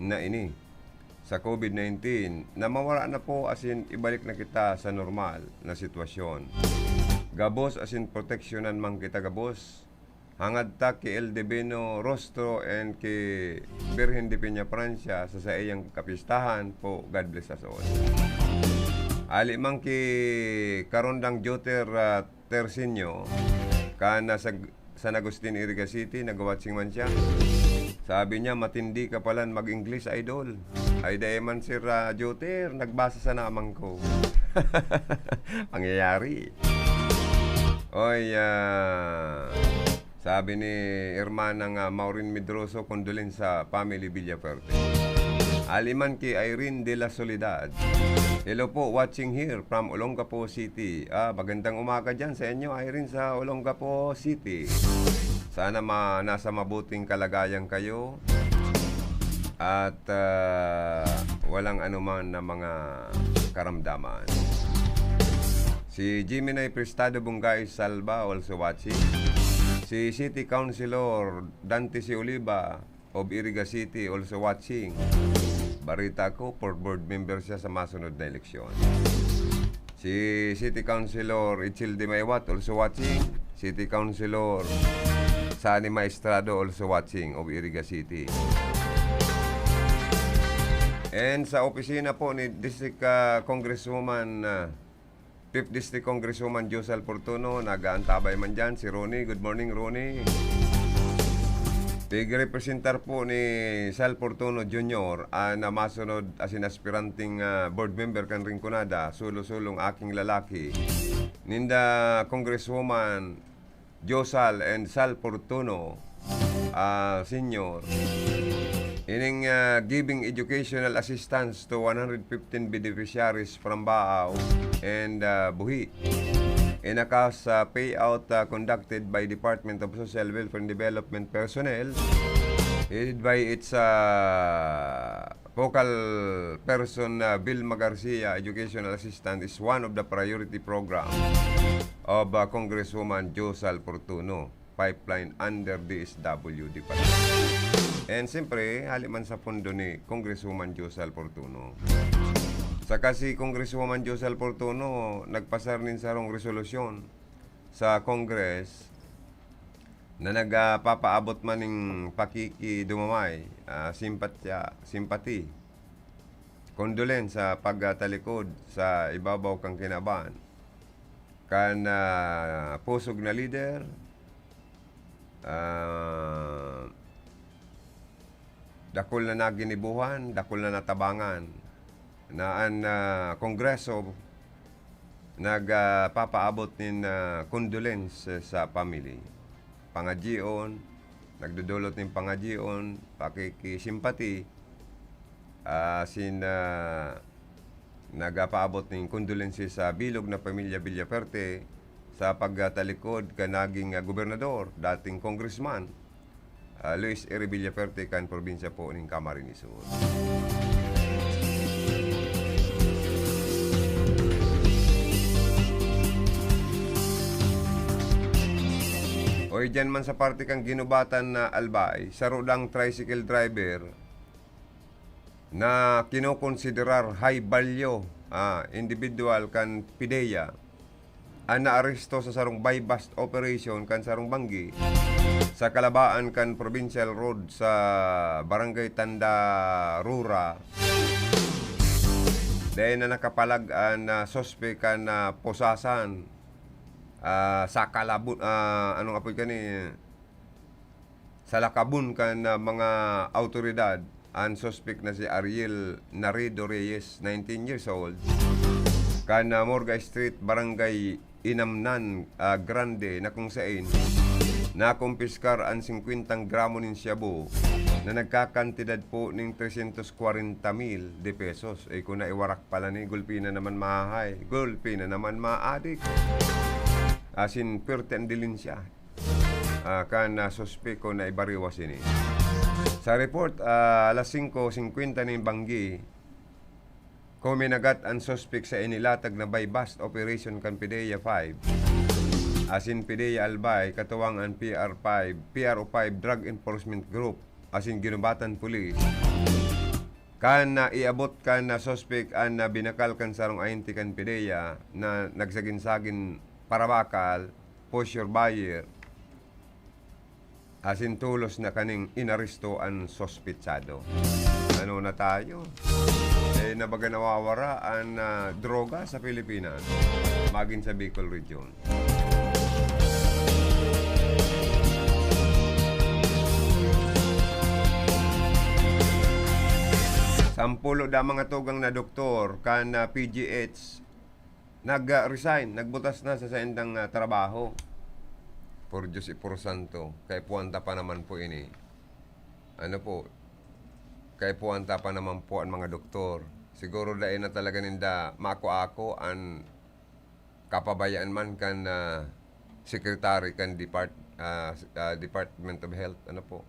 na ini sa COVID nineteen na mawara na po asin ibalik na kita sa normal na sitwasyon. Gabos asin proteksyonan man kita gabos." Hangad ta ki El Divino Rostro and ki Birhen de Peña Francia sa saiyang kapistahan po. God bless us all. Ali man ki Karondang Joter ah, Tersinio, kan nasa San Agustin, Iriga City, nagwa-watching man siya. Sabi niya, "Matindi ka palan mag-English, idol." Ay, dai man, Sir ah, Joter, nagbasa sana man ko. Pangyayari. Oy, ah, sabi ni Hermana nga Maureen Medroso, "Condolence sa family Villafuerte." Ali man ki Irene de la Soledad. "Hello po, watching here from Olongapo City." Ah, magandang umaga dyan sa inyo, Irene, sa Olongapo City. Sana ma nasa mabuting kalagayan kayo at ah, walang anuman na mga karamdaman. Si Jimmy Nay Prestado Bungay Salva also watching. Si City Councilor Dante C. Oliva of Iriga City also watching. Balita ko, for board member siya sa masunod na eleksyon. Si City Councilor Ichilde Maywat also watching. City Councilor Sani Maestrado also watching of Iriga City. And sa opisina po ni District ah, Congresswoman ah, Fifth District Congresswoman Josal Fortuno, nag-aantabay man dyan si Ronnie. Good morning, Ronnie. Tigrepresentar po ni Sal Fortuno Junior ang masunod asin aspiranting ah, board member kan Rinconada, Sulo-sulong Aking Lalaki, ninda Congresswoman Josal and Sal Fortuno ah, Senior. Ining ah, giving educational assistance to one hundred fifteen beneficiaries from Baao and ah, Buhi. In a cash ah, payout ah, conducted by Department of Social Welfare and Development personnel, headed by its ah, focal person ah, Vilma Garcia, educational assistant, is one of the priority program of ah, Congresswoman Josal Fortuno pipeline under D S W D pa rin. And siyempre, hali man sa pondo ni Congresswoman Josal Fortuno. Saka si Congresswoman Josal Fortuno nagpasar nin sarong resolusyon sa Congress na nagpapaabot man ning pakikidumamay, ah, simpatya, simpati, condolence sa pagtalikod sa ibabaw kan kinaban kan ah, pusog na lider, ah, dakul na naginibuhan, dakul na natabangan, na an ah, Kongreso nagpapaabot nin ah, condolence sa family. Pangadyion, nagdodolot nin pangadyion, pakikisimpati Ah, sin, ah, nagapaabot nin kondolensiya sa bilog na pamilya Villaferte sa pagtalikod kan naging, ah, gobernador, dating congressman, ah, Luis Eri Villaferte kan probinsya po nin Camarines Sur. Oy, diyan man sa parte kan Guinobatan na Albay, saro dang tricycle driver na kinokonsiderar high value, ah, individual kan PDEA, an naaresto sa sarong buy-bust operation kan sarong banggi sa kalabaan kan Provincial Road sa Barangay Tandarura. Dai na nakapalag an, ah, suspek kan, ah, posasan, ah, sa kalabon, ah, anong apoy kani? Sa lakabon kan, ah, mga awtoridad, an suspek na si Ariel Naredo Reyes, nineteen years old, kan, ah, Morga Street, Barangay Inamnan, ah, Grande, na kung sain nakumpiskar an singkwentang gramo nin shabu na nagkakantidad po ning tresyentos kwarenta mil de pesos. Eh, kung naiwarak pala ni, gulpi na naman mahahay, gulpi na naman maadik. Asin, pwerte an dilin siya. Ah, kan, ah, suspek ko na ibariwas ini. Sa report, ah, alas singko singkwenta nin banggi, kuminagat an suspek sa inilatag na buy-bust operation kan PDEA five, asin PDEA Albay, katuwang an P R five, P R O five Drug Enforcement Group, asin Guinobatan Police. Kan, ah, iabot kan, ah, suspek an, ah, binakal kan sarong ahente kan PDEA na nagsagin-sagin parabakal, push your buyer, asin tolos na kaning inaresto an suspetsado. Ano na tayo? Eh, na baga nawawara an, ah, droga sa Pilipinas, magin sa Bicol Region. Sampulo da mga tugang na doktor kan, ah, P G H nag-resign, nagbutas na sa saindang, ah, trabaho. Por Diyos y por Santo, kaipuhan ta pa naman po ini. Ano po, kaipuhan ta pa naman po an mga doktor. Siguro dai na talaga ninda maako-ako an kapabayaan man kan, ah, secretary kan depart-, ah, s-, ah, Department of Health, ano po.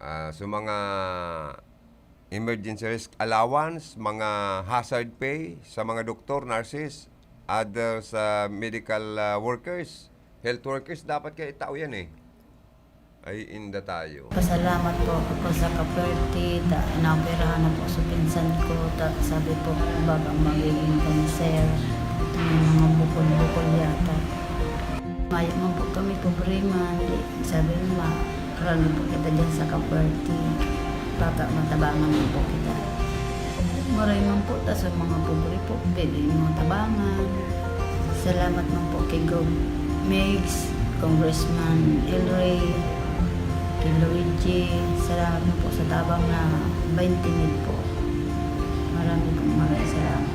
Ah, so mga emergency risk allowance, mga hazard pay sa mga doktor, nurses, other sa medical, ah, workers, health workers, dapat kaya itao yan eh. Ay, inda tayo. Pasalamat po ako sa Kaperte, ta naoperahan na po sa pinsan ko, ta sabi po, baga magiging cancer. May mga bukol-bukol yata. Mayo man po kami, pobre man. Di, sabi mo, ma-, rani po kita dyan sa Kaperte. Baka matabangan mo po kita. Maray man po, ta sa mga pobre po, pwede mo tabangan. Salamat man po kay Gov Migs, Congressman El Rey, kay Luigi. Salamat man po sa tabang na twenty mil po. Marami pong maraming salamat.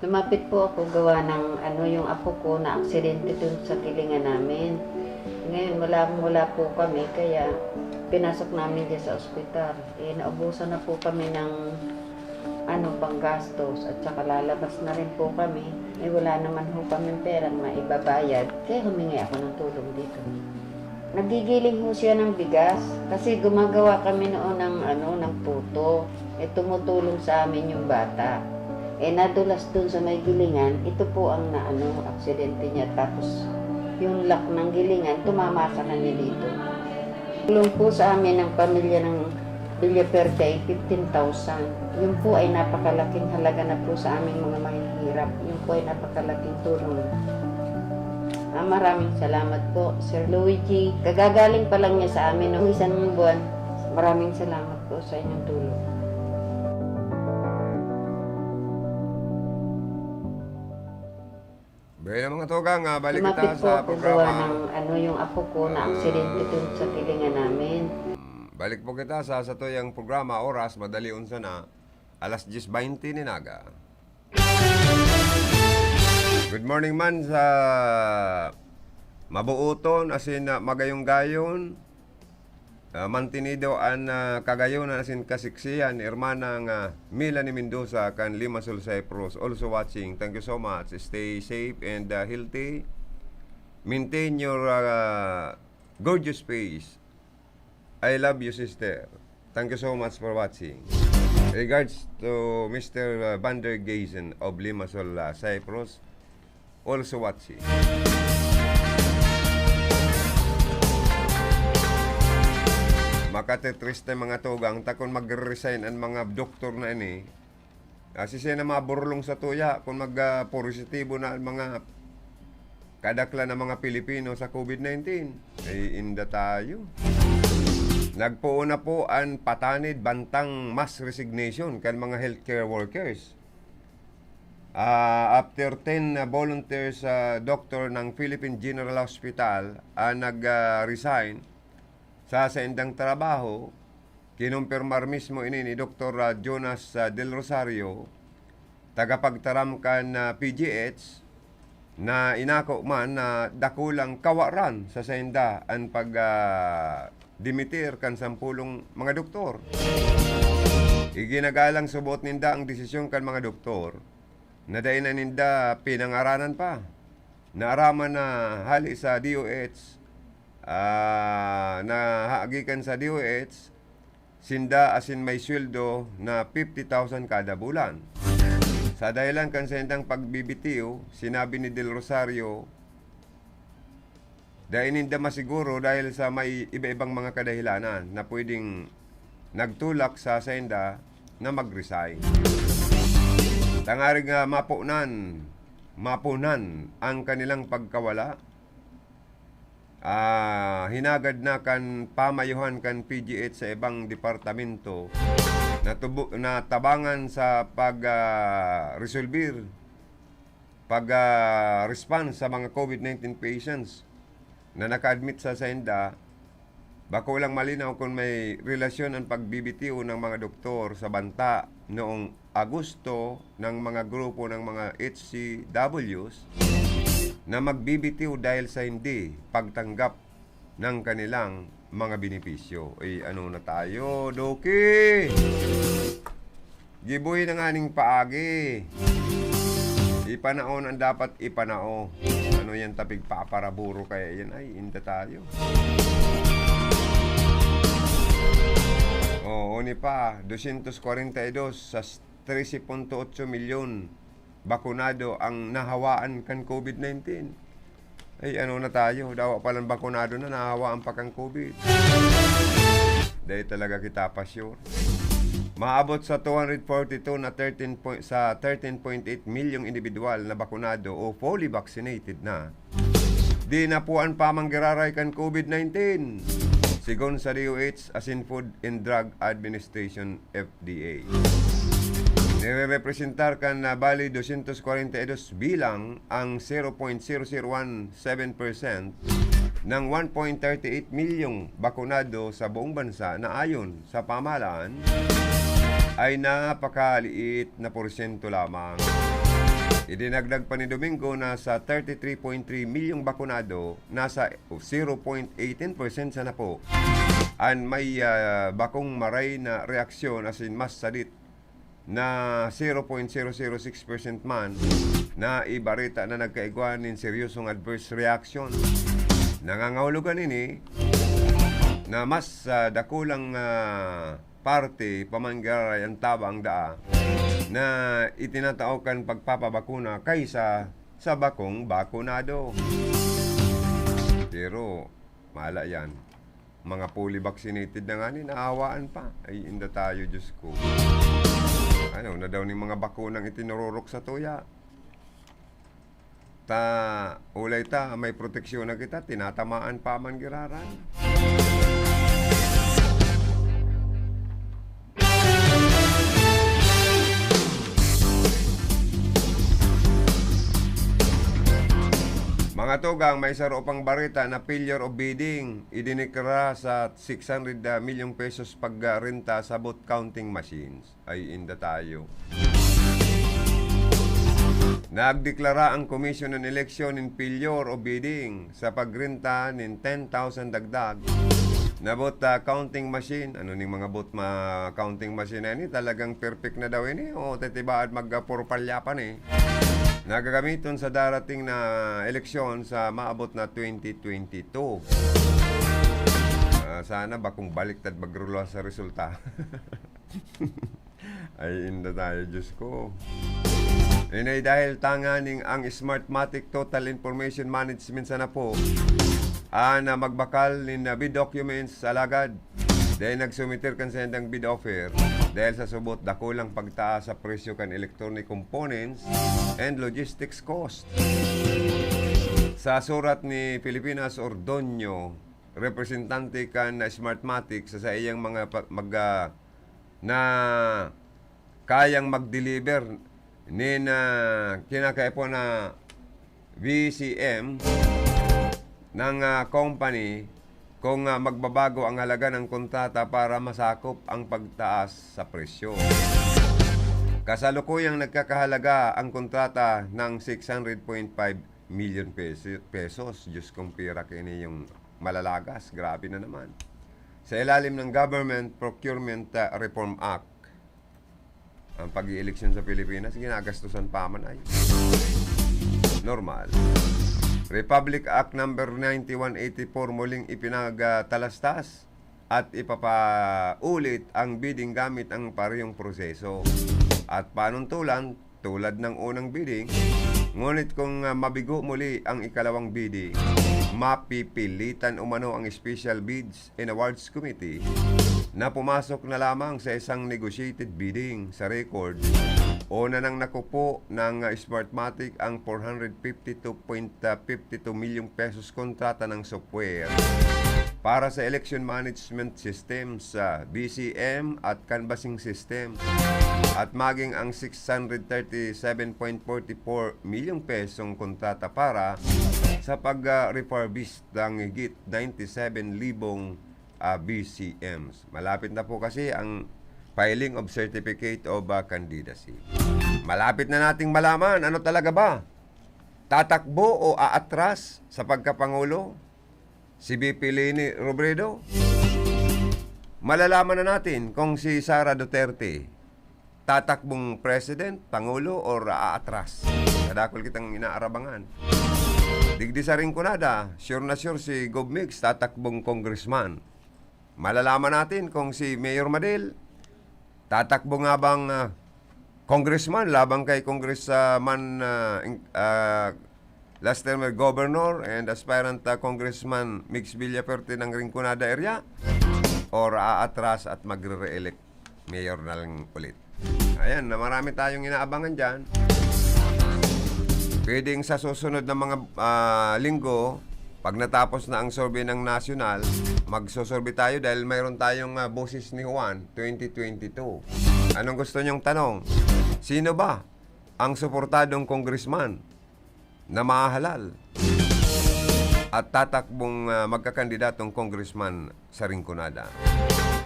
Lumapit po ako gawa ng ano, yung apo ko na aksidente dun sa kilingan namin. Ngayon, wala, wala po kami, kaya pinasok namin dyan sa ospital. Eh, naubusan na po kami ng ano, panggastos, at saka lalabas na rin po kami. Eh, wala naman ho kaming perang maibabayad, kaya humingi ako ng tulong dito. Nagigiling ho siya ng bigas kasi gumagawa kami noon ng, ano, ng puto. Eh, tumutulong sa amin yung bata. Eh, nadulas dun sa may gilingan, ito po ang naano, aksidente niya. Tapos, yung lock ng gilingan, tumama sa kanya dito. Tulong po sa amin ng pamilya ng Villaferte ay fifteen thousand. Yun po ay napakalaking halaga na po sa aming mga mahihirap. Yun po ay napakalaking tulong. Ah, maraming salamat po, Sir Luigi. Kagagaling pa lang niya sa amin ng isang buwan. Maraming salamat po sa inyong tulong. Bueno, mga tugang, ah, balik kita sa programa. Lumapit po ako gawa ng, ano, yung apo ko na aksidente dun sa kilingan namin. Mm, balik po kita sa satuyang programa, oras, madali unsa na, alas diyes baynte nin aga. Good morning man sa mabuoton asin, ah, magayong-gayon. Ah, mantinido an, ah, kagayonan asin kasiksihan ni Hermanang, ah, Melanie Mendoza kan Limassol, Cyprus. Also watching. Thank you so much. Stay safe and, ah, healthy. Maintain your, ah, gorgeous face. I love you, sister. Thank you so much for watching. Regards to Mister Van der Geisen of Limassol, ah, Cyprus, also watching. Makatetriste, mga tugang, ta kun mag-resign an mga doktor na ini, ah, siisay na maburlong sa tuya kun mag, ah, positibo na an mga kadaklan na mga Pilipino sa COVID nineteen? Ay, inda tayo. Nagpoon na po an patanid bantang mass resignation kan mga healthcare workers. Ah, after ten na volunteers, ah, doktor ng Philippine General Hospital ang nag, ah, resign sa saindang trabaho, kinumpirmar mismo ini ni Doktor, ah, Jonas, ah, Del Rosario, tagapagtaram kan, ah, P G H, na inako man na dakulang kawaran sa sainda an pag, ah, dimitir kan sampolong mga doktor. Iginagalang subot ninda ang desisyon kan mga doktor na dai na ninda pinangaranan pa. Naaraman na hali sa D O H, ah, na ha-, gikan sa D O H, sinda asin may sweldo na fifty thousand kada bulan. Sa dahilan kan saindang pagbibitiw, sinabi ni Del Rosario, dai ninda masiguro dahil sa may iba-ibang mga kadahilanan na pwedeng nagtulak sa sainda na mag-resign. Tangarig nga mapunan, mapunan ang kanilang pagkawala, ah, hinagad na kan pamayuhan kan P G H sa ibang departamento na tubo-, na tabangan sa pag, ah, resolbir, pag, ah, response sa mga COVID nineteen patients na naka-admit sa sainda. Bako lang malinaw kung may relasyon ang pagbibitiw ng mga doktor sa banta noong Agosto ng mga grupo ng mga H C Ws na magbibitiw dahil sa hindi pagtanggap ng kanilang mga benepisyo. Eh, ano na tayo, Doki? Giboy na nganing paagi. Ipanaon ang dapat ipanao. Ano yan, tapig paparaburo kaya yan? Ay, inda tayo. Oo, ni pa, dosyentos kwarenta y dos sa trese punto otso milyon bakunado ang nahawaan kan COVID nineteen. Ay, ano na tayo? Dawa palang bakunado na, nahawaan pa kan COVID. Dai talaga kita pa sure. Maabot sa two hundred forty-two na thirteen point, sa thirteen point eight milyong individual na bakunado o fully vaccinated na. Di na po ang pamanggiraray kan COVID nineteen. Sigon sa D O H, asin Food and Drug Administration, F D A. Nirerepresentar kan na bali dosyentos kwarenta y dos bilang ang zero point zero zero one seven percent ng one point thirty eight milyong bakunado sa buong bansa na ayon sa pamahalaan ay napakaliit na porsyento lamang. Idinagdag pa ni Domingo na sa thirty-three point three milyong bakunado, nasa zero point eighteen percent sana po an may, ah, bakong maray na reaksyon, asin mas sadit na zero point zero zero six percent man na ibareta na nagkaigwa nin seryosong adverse reaction. Nangangahulugan ini na mas, ah, dakulang, ah, parte pamanggiraray ang tabang daa na itinatao kan pagpapabakuna kaysa sa bakong bakunado. Pero, mala yan. Mga fully vaccinated na nga ni, naawaan pa. Ay, inda tayo, Diyos ko. Ano na daw ning mga bakunang itinururok sa tuya? Ta, ulay ta, may proteksyon na kita, tinatamaan pa man giraray. Mga tugang, may saro pang bareta na failure of bidding. Idineklara sa six hundred milyong pesos pagrenta sa vote counting machines. Ay, inda tayo. Nagdeklara ang Commission on Election nin failure o bidding sa pagrenta nin ten thousand dagdag na vote, ah, counting machine. Ano ning mga vote ma-, counting machine na ini? Talagang perfect na daw ini o titibaad mag, ah, puro palyapan eh. Na gagamiton sa darating na eleksyon sa maabot na twenty twenty-two. Ah, sana bakong baliktad magrulo sa resulta. Ay, inda tayo, Diyos ko. Inay, dahil tanganing ang Smartmatic Total Information Management sana po, ah, na magbakal nin, ah, bid documents, alagad dahil nagsumiter kan sendang bid offer, dahil sa subot dakulang pagtaas sa presyo kan electronic components and logistics cost. Sa surat ni Filipinas Ordonio, representante kan Smartmatic sa saiyang mga pa-, mag-, ah, na kayang mag-deliver nin, ah, kinakaipo na V C M ng, ah, company kung, ah, magbabago ang halaga ng kontrata para masakop ang pagtaas sa presyo. Kasalukuyang nagkakahalaga ang kontrata ng six hundred point five million pesi-, pesos. Diyos kong pira kaini yung malalagas. Grabe na naman. Sa ilalim ng Government Procurement, ah, Reform Act, ang pag-ieleksyon sa Pilipinas, ginagastusan pa man ay normal. Republic Act Number ninety-one eighty-four muling ipinagtalastas at ipapaulit ang bidding gamit ang parehong proseso. At panuntulan, tulad ng unang bidding, ngunit kung, ah, mabigo muli ang ikalawang bidding, mapipilitan umano ang Special Bids and Awards Committee na pumasok na lamang sa isang negotiated bidding sa record. Una nang nakupo ng, ah, Smartmatic ang four hundred fifty-two point fifty-two milyong pesos kontrata ng software para sa election management system sa B C M at canvassing system, at maging ang six hundred thirty-seven point forty-four milyong pesong kontrata para sa pag, ah, refurbish ng higit ninety-seven libong, ah, B C Ms. Malapit na po kasi ang filing of Certificate of, ah, Candidacy. Malapit na nating malaman, ano talaga ba? Tatakbo o aatras sa pagkapangulo si V P Leni Robredo? Malalaman na natin kung si Sara Duterte tatakbong president, pangulo, or aatras. Kadakul kitang inaarabangan. Digdi sa Rinconada, sure na sure si Gov Migs tatakbong congressman. Malalaman natin kung si Mayor Madel tatakbo nga bang, ah, congressman laban kay Congressman, ah, in-, ah, last term governor and aspirant, ah, Congressman Migs Villafuerte ng Rinconada area, or aatras at magre-re-elect mayor na lang ulit. Ayan, na marami tayong inaabangan dyan. Pwedeng sa susunod na mga, ah, linggo, pag natapos na ang survey ng nasyonal, magsusurvey tayo dahil mayroon tayong, ah, Boses ni Juan twenty twenty-two. Anong gusto niyong tanong? Sino ba ang suportadong congressman na mahahalal at tatakbong, ah, magkakandidatong congressman sa Rinconada?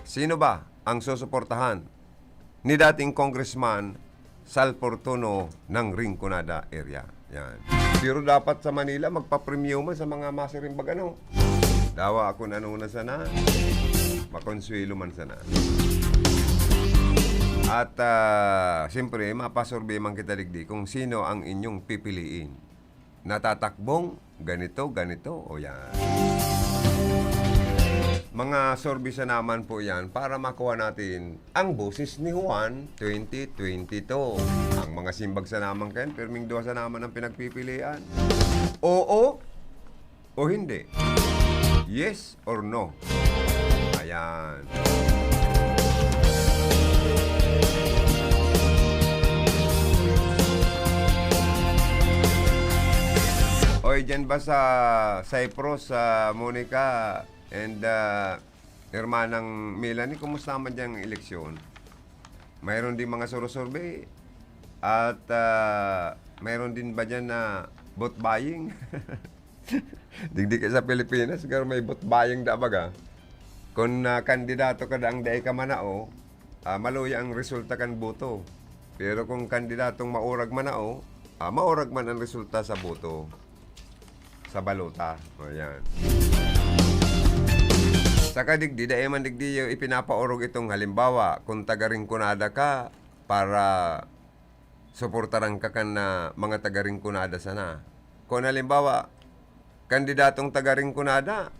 Sino ba ang susuportahan ni dating Congressman Sal Fortuno ng Rinconada area? Yan. Pero dapat sa Manila, magpapremyo man sa mga masirimbag, ano? Dawa ako na nuna sana, makonsuelo man sana. At, ah, siyempre, mapasurvey man kita digdi kung sino ang inyong pipiliin. Natatakbong ganito, ganito, o yan. Mga survey sa naman po yan para makuha natin ang Boses ni Juan twenty twenty-two. Ang mga simbag sa naman kayan, pirming duwa sa naman ang pinagpipilian. Oo o hindi. Yes or no? Ayan. Oy, dyan ba sa Cyprus, ah, Monica and, ah, Hermanang Melanie, kumusta man dyan ang eleksyon? Mayroon din mga surusurvey at, ah, mayroon din ba dyan na vote buying? Digdi ka sa Pilipinas, siguro may vote buying da baga. Kung, ah, kandidato ka daang dai ka manao, ah, maluya ang resulta kan boto. Pero kung kandidatong maurag manao, Ah, maurag man ang resulta sa boto sa balota. O, yan. Saka digdi, dai man digdi ipinapaurog itong halimbawa, kung taga Rinconada ka, para suportaran ka kan, ah, mga taga Rinconada sana. Kung halimbawa, kandidatong taga Rinconada,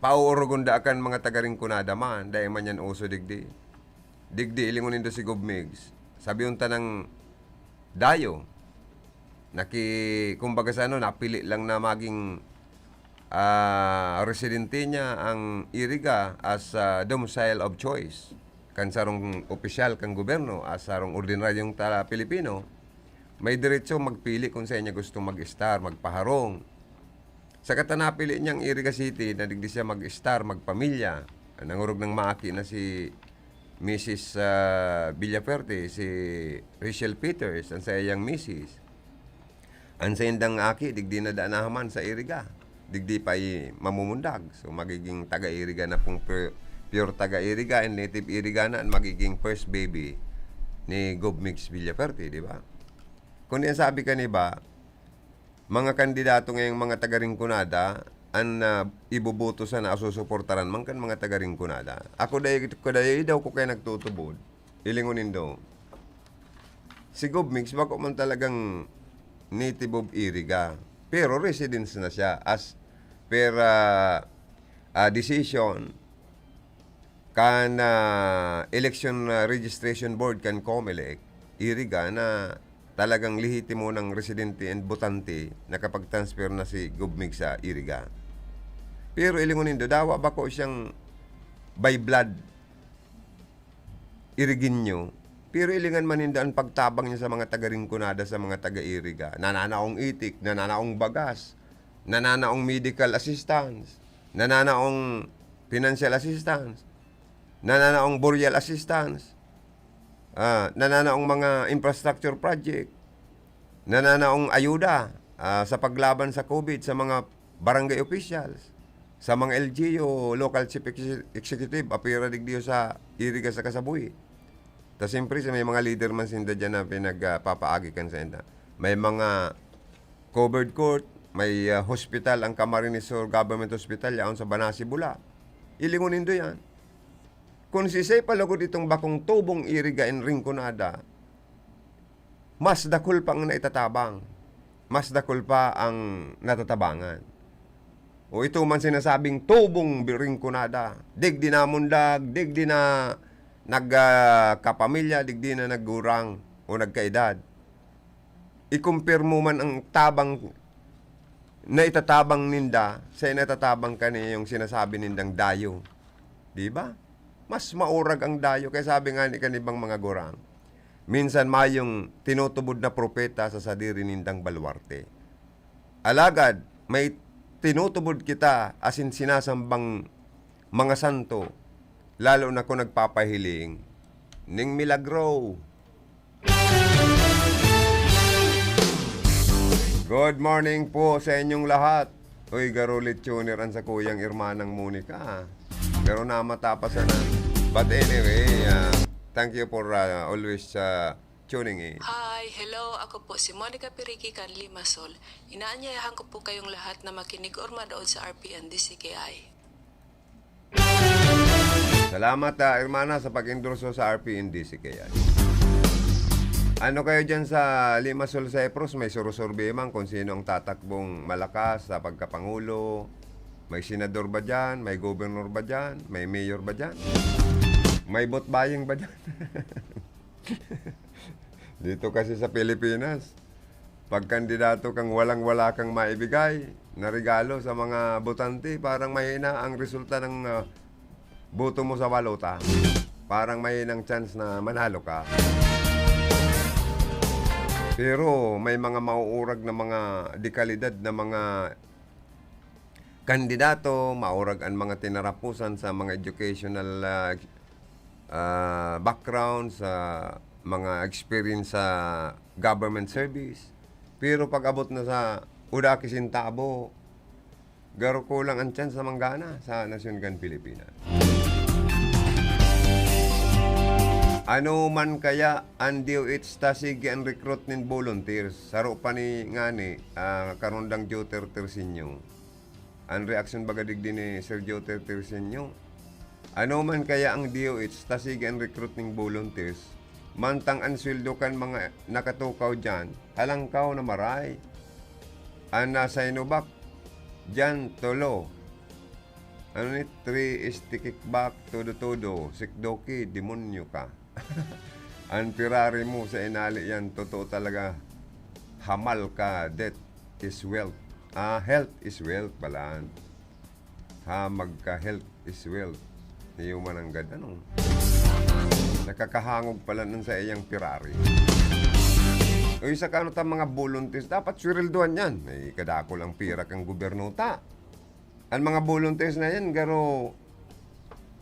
pauurugon da kan mga taga Rinconada man, dai man yan uso digdi. Digdi, ilingon nindo si Gov Migs. Sabi unta ng dayo, naki-, kumbaga sa ano, napili lang na maging, ah, residente niya ang Iriga as, ah, domicile of choice. Kan sarong opisyal kan gobyerno, as sarong ordinaryong ta-, Pilipino, may diretso magpili kung saan niya gusto mag-estar, magpaharong. Sa kata napili niyang Iriga City, na digdi siya mag-estar, magpamilya. Nangurog ng maaki na si Missus, ah, Villafuerte, si Rachel Peters, ang saiyang misis. Ang saindang aki, digdi na da nahaman sa Iriga. Digdi pa i-, mamumundag. So, magiging taga-Iriga na pong pu-, pure taga-Iriga and native Iriga na ang magiging first baby ni Gov Migs Villafuerte, di ba? Kundi ang sabi ka ni ba, mga kandidato ngayong mga taga Rinconada, an, ah, iboboto sana o susuportaran man kan mga taga Rinconada. Ako dai, ako dai daw ko kaya nagtutubod. Ilingon nindo. Si Gov Migs, bako man talagang native of Iriga. Pero residence na siya as per, ah, ah, decision kan, ah, Election, ah, Registration Board kan Comelec, Iriga, na talagang lehitimo ng residente and botante, nakapag-transfer na si Gov Migs sa Iriga. Pero ilingon nindo, dawa bako siyang by blood Irigenyo, pero ilingan man ninda an pagtabang niya sa mga taga Rinconada, sa mga taga Iriga. Nananaong itik, nananaong bagas, nananaong medical assistance, nananaong financial assistance, nananaong burial assistance, ah, nananaong mga infrastructure project, nananaong ayuda, ah, sa paglaban sa COVID sa mga barangay officials, sa mga L G U, local chief ex-, executive, apira digdiyo sa Iriga saka sa Buhi. Ta siyempre, sa may mga leader man sinda diyan na pinagpapaagi kan sainda. May mga covered court, may, ah, hospital, ang Camarines Sur Government Hospital, yaon sa Banasi, Bula. Ilingon nindo yan. Kun sisay pa lugod itong bakong tubong Iriga in Rinconada, mas dakul pa ang naitatabang, mas dakul pa ang natatabangan. O ito man sinasabing tubong Rinconada, digdi namundag, digdi na nag, ah, kapamilya, digdi na naggurang o nagkaedad. I-compare mo man ang tabang na itatabang ninda sa inatatabang kaniyang sinasabi nindang dayo. Di ba? Mas maurag ang dayo, kaya sabi nga ni kanibang mga gurang, minsan mayong tinutubod na propeta sa sadiri nindang baluarte. Alagad may tinutubod kita asin sinasambang mga santo, lalo na kung nagpapahiling ning milagro. Good morning po sa inyong lahat. Uy, garo lechoner an sakuyang hermanang Monica, ah. Garo namata pa sana. But anyway, ah, thank you for, ah, always, ah, tuning in. Hi, hello. Ako po si Monica Piriki kan Limassol. Inaanyayahan ko po kayong lahat na makinig or manood sa R P N D C K I. Salamat, ah, hermana, sa pag-endorso sa R P N D C K I. Ano kayo dyan sa Limassol, Cyprus? May surusurvey man kung sino ang tatakbong malakas sa pagkapangulo? May senador ba dyan? May gobernador ba dyan? May mayor ba dyan? May vote buying ba dyan? Dito kasi sa Pilipinas, pag kandidato kang walang-wala kang maibigay na regalo sa mga botante, parang mahina ang resulta ng, ah, boto mo sa balota. Parang mahinang chance na manalo ka. Pero may mga mauurag na mga dekalidad na mga kandidato, maurag an mga tinarapusan sa mga educational, ah, ah, background, sa mga experience sa government service. Pero pag abot na sa uda ki sentabo, garo kulang ang chance na manggana sa nasyon kan Pilipinas. Ano man kaya an D O H ta sige an recruit nin volunteers? Saro pa ni ngani, ah, karundang Joter Tersinyo. An reaksyon baga digdi ni Sir Joter Tersinyo? Ano man kaya ang D O H ta sige an recruit nin volunteers? Mantang an sweldo kan mga nakatukaw diyan, halangkaw na maray. An nasa inubak diyan, tulo. Ano ni? Three is the kickback, todo-todo, sikdoki, demonyo ka. An Ferrari mo sa inali yan, totoo talaga, hamal ka, death is wealth. Ah, health is wealth pala. Ha, magka-health is wealth. Iyo man ang gad, ano? Nakakahangog pala nun sa iyang Ferrari. O, isa ka, ano ta, mga volunteers, dapat sweldohan yan. Eh, kadakol ang pira kang gobyerno ta. Ang mga volunteers na yan, garo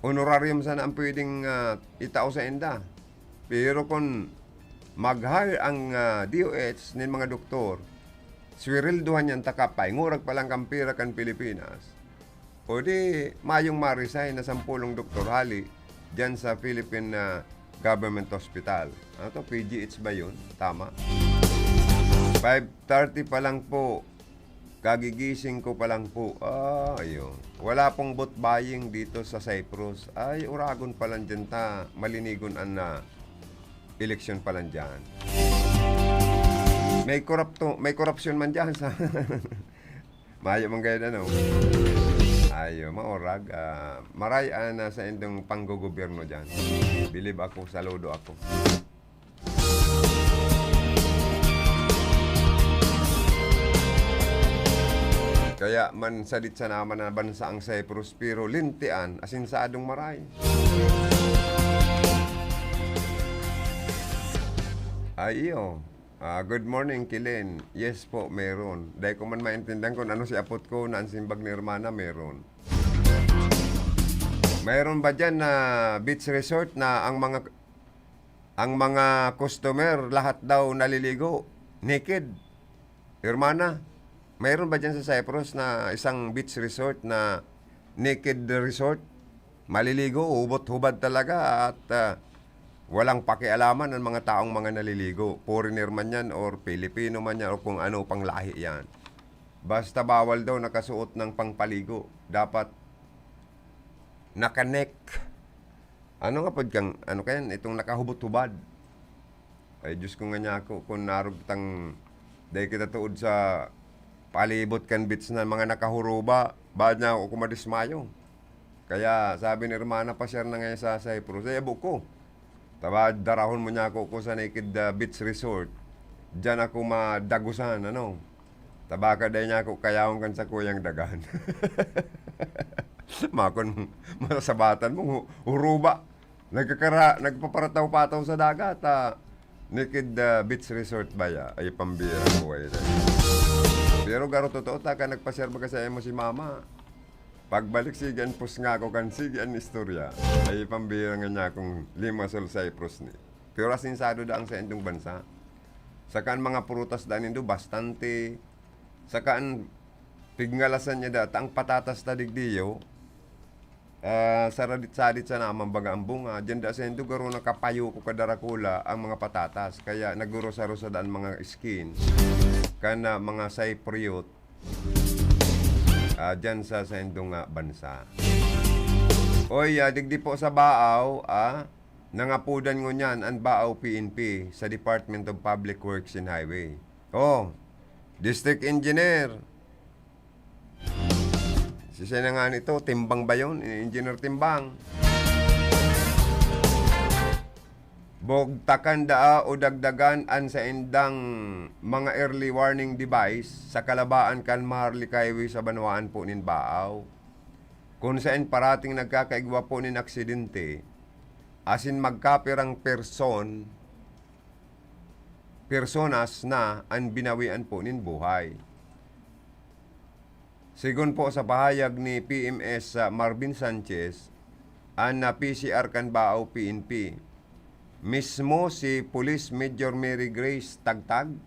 honorarium sana ang pwedeng, ah, itao sa inda. Pero kung mag-hire ang, ah, D O H nin mga doktor, sweldohan yan taka, paingurag pa lang kan pira kan Pilipinas. O di, mayong ma-resign na sampulong doktor hali dyan sa Philippine, ah, Government Hospital. Ano to? P G H ba yun? Tama? Five thirty pa lang po. Kagigising ko pa lang po. Ah, ayun. Wala pong vote buying dito sa Cyprus. Ay, uragon pa lang dyan ta. Malinigon an, ah, eleksyon pa lang dyan. May korupto-, may korupsyon man dyan sa Mayo man gayud, ano? Ayo, maurag, ah, maray an, ah, saindong panggogobyerno diyan. Bilib ako, saludo ako. Kaya man sadit sana man na bansa ang Cyprus, pero lintian, asin sadong maray. Ay, iyo. Ah, good morning, Kilen. Yes po, meron. Dai ko man maintindihan kung ano si apot ko na an simbag ni hermana, meron. Mayroon ba diyan na beach resort na ang mga, ang mga customer lahat daw naliligo, naked? Hermana, mayroon ba diyan sa Cyprus na isang beach resort na naked resort? Maliligo, hubot-hubad talaga at, ah, walang pakialaman ang mga taong mga naliligo. Foreigner man yan or Pilipino man yan o kung ano pang lahi yan. Basta bawal daw nakasuot ng pangpaligo. Dapat naka-neck. Ano nga pod kang, ano kayan, itong nakahubot-hubad. Ay, Diyos ko nga niya ako, kung narog tang, dahil kita tuod sa palibot kan beach na mga nakahuruba, baad niya ako kumadismayo. Kaya sabi ni hermana, pasyar na ngayon sa Cyprus. Ay, abo ko. Taba, darahon mo niya ako ko sa Naked, ah, Beach Resort. Diyan ako madagusan, ano. Tabaka dai niya ako kayawon kan sakuyang dagan. Makon, masasabatan mo, hu-, huruba. Nagkakara-, nagpaparataw-pataw sa dagat, ah. Naked, ah, Beach Resort ba ya? Ay, pambira ko, ay, ay. Pero garo totoo, taka nagpasyar baga sa imo si mama. Pagbalik, sige an pusnga ko kan sige an istorya. Ay, pambira nga niya akong limasol sa Cyprus ni. Pero asinsado da ang saindong bansa. Saka an mga prutas da nindo, bastante. Saka an pigngalasan niya da, ta ang patatas ta digdiyo, ah, saradit-sadit sana man baga ang bunga. Diyan da saindo garo nakapayo ko kadarakula ang mga patatas. Kaya nagrusa-rusa da an mga skin. Kana mga Cypriot, ah, diyan sa saindong, ah, bansa. Oy, ah, digdi po sa Baaw, ah, nangapodan ngunyan an Baaw P N P sa Department of Public Works and Highway. Oh, District Engineer. Sisay na nga nito? Timbang ba yun? Engineer Timbang. Bugtakan daa o dagdagan an saindang mga early warning device sa kalabaan kan Maharlika Highway sa banwaan po nin Baaw, kun saen parating nagkakaigwa po nin aksidente, asin magkapirang person, personas na an binawian po nin buhay. Sigon po sa pahayag ni P M S Marvin Sanchez, an, ah, P C R kan Baaw P N P, mismo si Police Major Mary Grace Tagtag,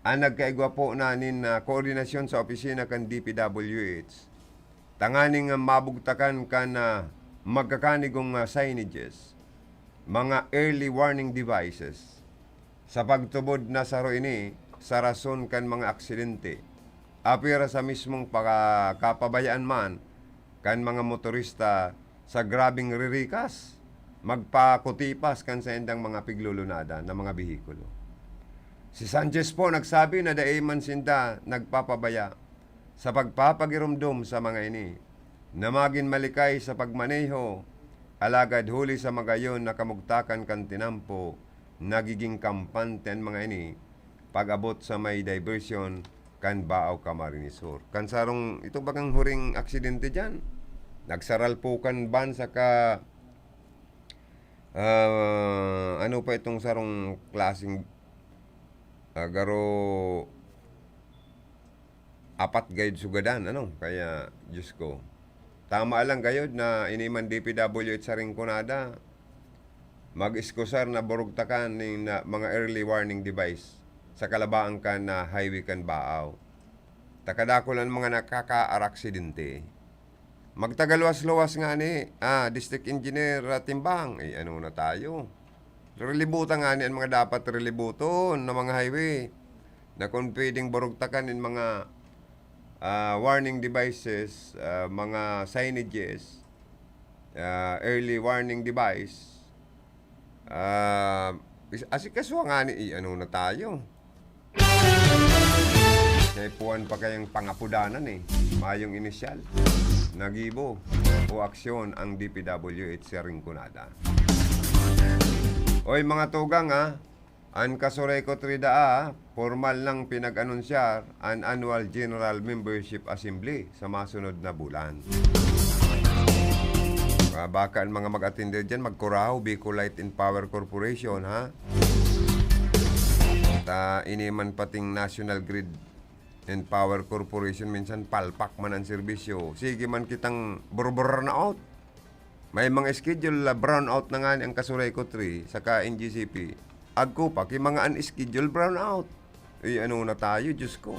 an nagkaigwa po na nin, ah, koordinasyon sa opisina kan D P W H, tanganing, ah, mabugtakan kan, ah, magkakanigong, ah, signages. mga early warning devices. Sa pagtubod na saro ini sa rason kan mga aksidente, apwera sa mismong paka-, kapabayaan man kan mga motorista sa grabeng ririkas, magpakutipas kan saindang mga piglulunadan na mga behikulo. Si Sanchez po nagsabi na dai man sinda nagpapabaya sa pagpapagiromdom sa mga ini na magin malikay sa pagmaneho, alagad huli sa magayon na kamugtakan kan tinampo, nagiging kampante an mga ini pag-abot sa may diversion kan Baao, Camarines Sur. Kan sarong, ito bagang huring aksidente diyan, nagsaralpukan van saka, ah, ano pa itong sarong klaseng, ah, garo apat gayod sugadan, ano? Kaya, Diyos ko. Tama lang gayod na ini man D P W H sa Rinconada, mag-iskusar na burugtakan nin, ah, mga early warning device sa kalabaan kan, ah, highway kan Baao. Ta kadakul an mga nakakaaksidente. Magtagaluwas-luwas ngani, ah, District Engineer, ah, Timbang. Eh, ano na tayo? Rilibutan ngani an mga dapat rilibuton na mga highway na kung pwedeng burugtakan in mga, ah, warning devices, ah, mga signages, ah, early warning device, ah, is-, asikasuhan ngani, eh, ano na tayo? May puwan pa kayang pangapudanan eh. Mayong inisyal. Nagibo o aksyon ang D P W H sa Rinconada. Oy, mga tugang, ah, an Casureco Three daa, pormal nang pinag-anunsyar an Annual General Membership Assembly sa masunod na bulan. Ah, baka ang mga mag-attender dyan, magkuraw, Bicolite and Power Corporation, ha? Ta, ini man pating National Grid and Power Corporation, minsan palpak man ang serbisyo. Sige man kitang burburnout. May mga schedule na brownout na ngani ang Casureco Three saka N G C P. Agko pa, ki mga unscheduled brownout. Eh, ano na tayo, Diyos ko?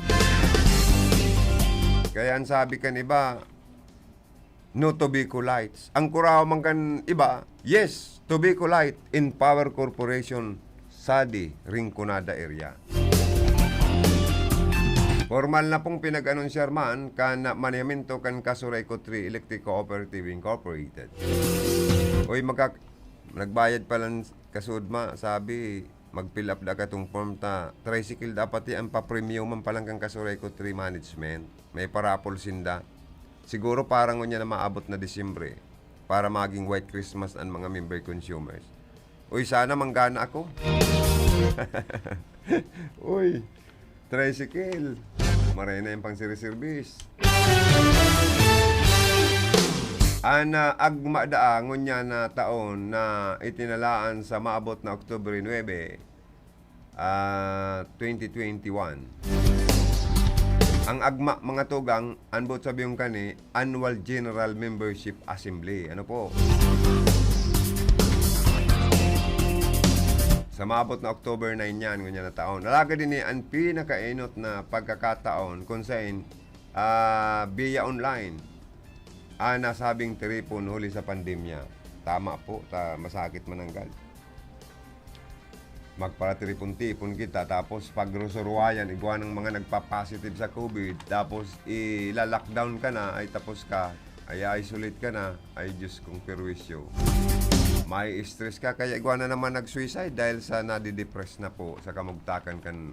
Kaya ang sabi kan iba, "No to Bicolites." Ang kuraw man kan iba, "Yes to Bicolite in Power Corporation, Sadi, Rinconada area." Formal na pong pinag-anunsyar man kan manehamiento kan Casureco Three Electric Cooperative Incorporated. Uy, magka-, nagbayad pa lang kasud ma, sabi, mag-fill up da katong form ta, tricycle dapat yan, papremyo man pa lang kan Casureco Three Management. May parapol sinda. Siguro parang ngunyan na maabot na Disyembre para maging White Christmas ang mga member consumers. Uy, sana manggana ako. Uy, tricycle. Maray na yung pang-service. An, ah, agma daa ngunyan na taon na itinalaan sa maabot na Oktubre nuebe, ah, twenty twenty-one. Ang agma, mga tugang, an boot sabihon kani, Annual General Membership Assembly. Ano po? Sa maabot na October nine yan, ngunyan na taon. Alagad ini an pinakaenot na pagkakataon kung sain, ah, via online. An nasabing tiripon huli sa pandemya. Tama po, ta-, masakit mananggal. Magparatiripon-tipon kita, tapos pagrusurwayan, igwa ng mga nagpa-positive sa COVID, tapos i-lockdown ka na, ay tapos ka, ay isolate ka na, ay Diyos kong perwisyo. May stress ka, kaya igwa na naman nag-suicide dahil sa nadidepress na po sa kamugtakan kan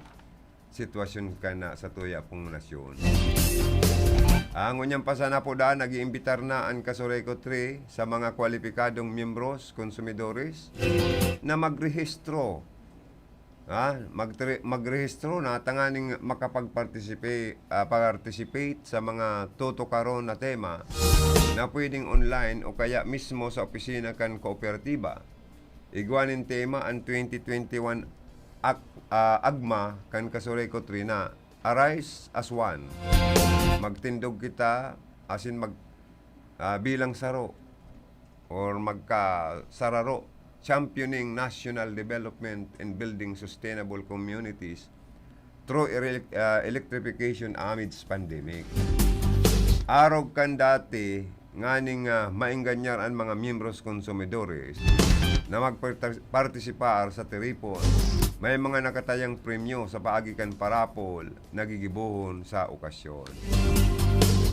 sitwasyon kan satuya pong nasyon. Ang ngunyan pa sana po daan, nag-iimbitar na an Casureco Three sa mga kwalipikadong miyembros, konsumidores, na magrehistro. Ha? Magtre-, magrehistro na tanganing makapag-participa-, ah, participate sa mga tutukaron na tema na pwedeng online o kaya mismo sa opisina kan kooperatiba. Igwa nin tema an twenty twenty-one ak-, ah, agma kan Casureco Three na Arise as One. Magtindog kita, asin mag-, ah, bilang saro or magkasararo, championing national development and building sustainable communities through ele-, ah, electrification amidst pandemic. Arog kan dati, nganing, ah, maenganyar an mga miyembros konsumidores, na magparta-, partisipar sa tiripon. May mga nakatayang premyo sa paagi kan parapol na gigibohon sa okasyon.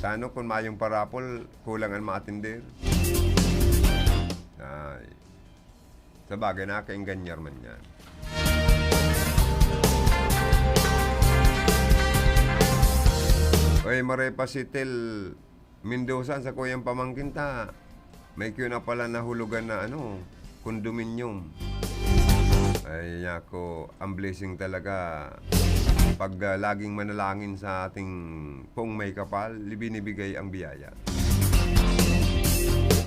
Tano kun mayong parapol, kulang an maatender? Ay. Sabagay, nakakaengganyar man yan. Oy, maray pa si Tel Mendoza, sa kuyang pamangkin ta. May kiyo na pala nahulugan na, ano, condominium. Ay, nako, ang blessing talaga. Pag, ah, laging manalangin sa ating Poong Maykapal, binibigay ang biyaya.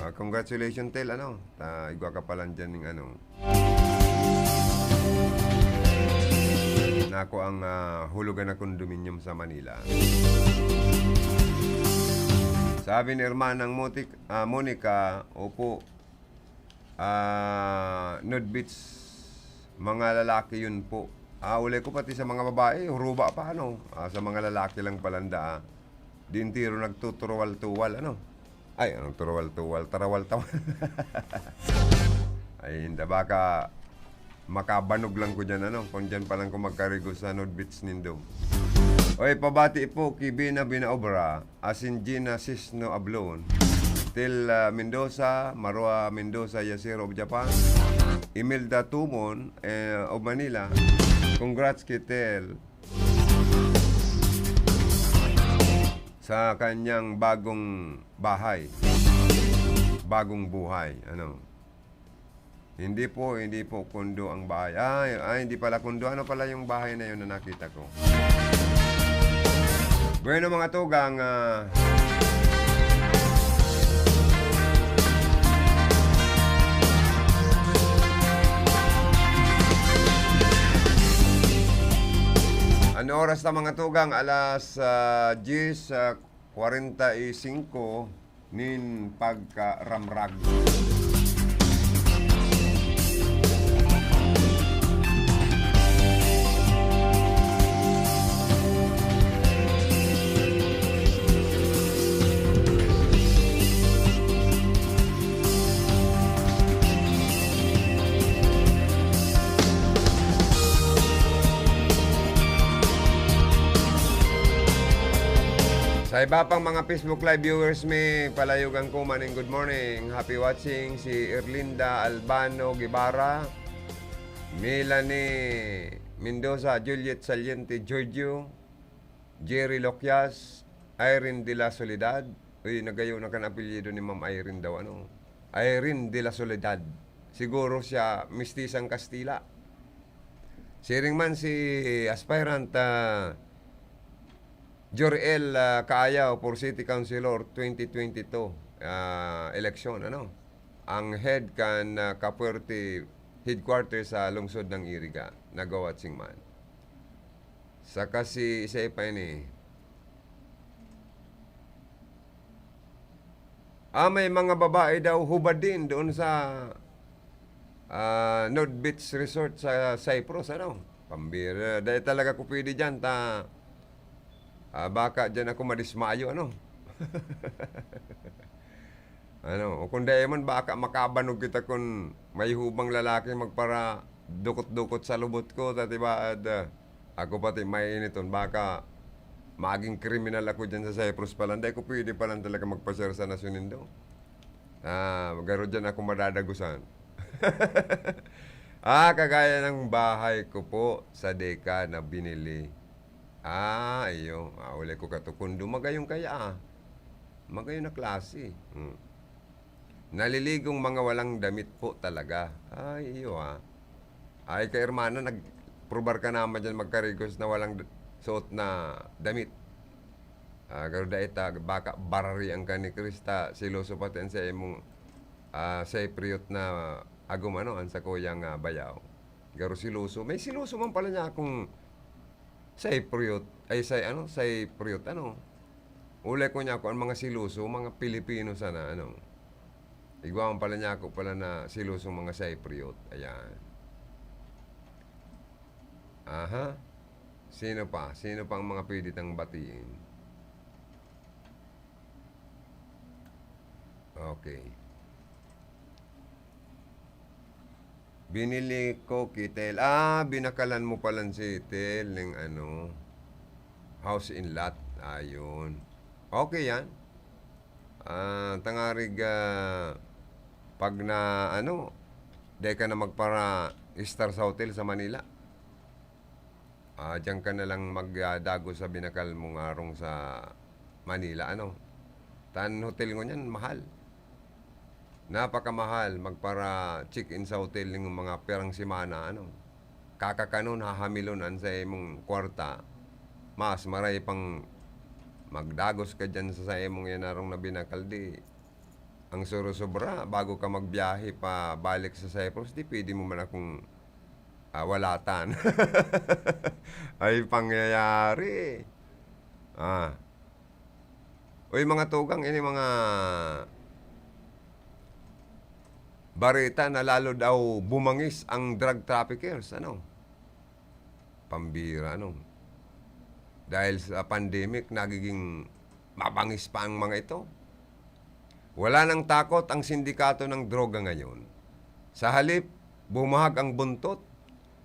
Ah, congratulations, Tel, ano? Ta, igwa ka pala dyan ng, ano, nako ang, ah, hulugan na condominium sa Manila. Sabi ni Hermanang Motic-, ah, Monica, "Opo, ah, nude beach, mga lalaki yun po." Ah, ulay ko pati sa mga babae, huruba pa, ano? Ah, sa mga lalaki lang pala nda, ah. Di entero nagtuturuwal-tuwal, ano? Ay, anong turuwal-tuwal? Tarawal-tawal. Ay, hindi. Baka makabanog lang ko dyan, ano? Kung dyan pa lang ko magkarigo sa nude beach nindo. Oy, pabati po ki Bina Binaobra, asin Gina Sisno Ablon, Tel, ah, Mendoza, Marua Mendoza, Yasero of Japan, Imelda Tumon, eh, of Manila. Congrats ki Tel sa kanyang bagong bahay, bagong buhay, ano. Hindi po, hindi po condo ang bahay. Ay, ay, hindi pala condo. Ano pala yung bahay na yun na nakita ko? Bueno, mga tugang, ah, ano oras na, mga tugang? Alas, ah, diyes, ah, kwarenta y singko nin pagkaramrag. Sa iba pang mga Facebook Live viewers mi, palayogan ko maning good morning. Happy watching si Erlinda Albano Guevara, Melanie Mendoza, Juliet Saliente, Giorgio, Jerry Loquias, Irene de la Soledad. Uy, nagayo na kan apelyido ni Ma'am Irene daw, ano? Irene de la Soledad. Siguro siya mistisang Kastila. Siring man si aspirant, ah, Joriel, ah, Caayaw for City Councilor twenty twenty-two, ah, eleksyon, ano? Ang head kan, ah, Capuerte Headquarters sa lungsod ng Iriga, nagwawatching man. Saka si, isa pa ini. Ah, may mga babae daw hubad din doon sa, ah, North Beach Resort sa Cyprus, ano? Pambira, dahil talaga ko pwede dyan, ta, ah, baka dyan ako madismayo, ano? Ano, o kung dai man, baka makabanog kita kun may hubang lalaki magpara dukot-dukot sa lubot ko, ta, diba, ad, ah, ako pati mainiton, baka maging kriminal ako dyan sa Cyprus pa lang. Dai ko pwede pa lang talaga magpasyar sa nasyon nindo. Ah, garo dyan ako madadagusan. Ah, kagaya ng bahay ko po sa Deka na binili. Ah, iyo. Ah, uli ko katukundo. Magayon kaya, ah. Magayon na klase. Hmm. Naliligong mga walang damit po talaga. Ay, iyo, ah. Ay, ka-hermana, nagprobar ka naman dyan magkarigos na walang d-, suot na damit. Ah, garo dai ta, baka bararian ka ni Krista, seloso pati an sa imong, ah, Cypriot na agom, ano, an sakuyang, ah, bayaw. Garo seloso. May seloso man pala niya akong Cypriot, ay, Cy-, ano, Cypriot, ano. Ulay ko niya, kung ang mga seloso, mga Pilipino sana, ano. Igwa man pala niya ako pala na seloso mga Cypriot. Ayan. Aha. Sino pa? Sino pa ang mga pwede tang batiin? Okay. Binili ko ki Tel. Ah, binakalan mo palan si Tel ning ano, house and lot. Ayun. Okay yan. Ah, tangarig, ah, pag na ano, dai ka na magpara-star sa hotel sa Manila. Ah, diyan ka na lang magdagos sa binakal mong arong sa Manila, ano? Tan hotel ngunyan, mahal. Napakamahal magpara-check-in sa hotel ning mga pirang semana, ano? Kakakanon, hahamilon an saimong kwarta. Mas maray pang magdagos ka diyan sa saimong yan arong na binakal, di ang suro sobra, bago ka magbiyahe pabalik sa Cyprus, di pwede mo man akong, ah, walatan. Ay, pangyayari. Ah. Uy, mga tugang, ini mga bareta na lalo daw bumangis ang drug traffickers, ano? Pambira, ano? Dahil sa pandemic, nagiging mabangis pa ang mga ito. Wala nang takot ang sindikato ng droga ngayon. Sa halip, bumahag ang buntot,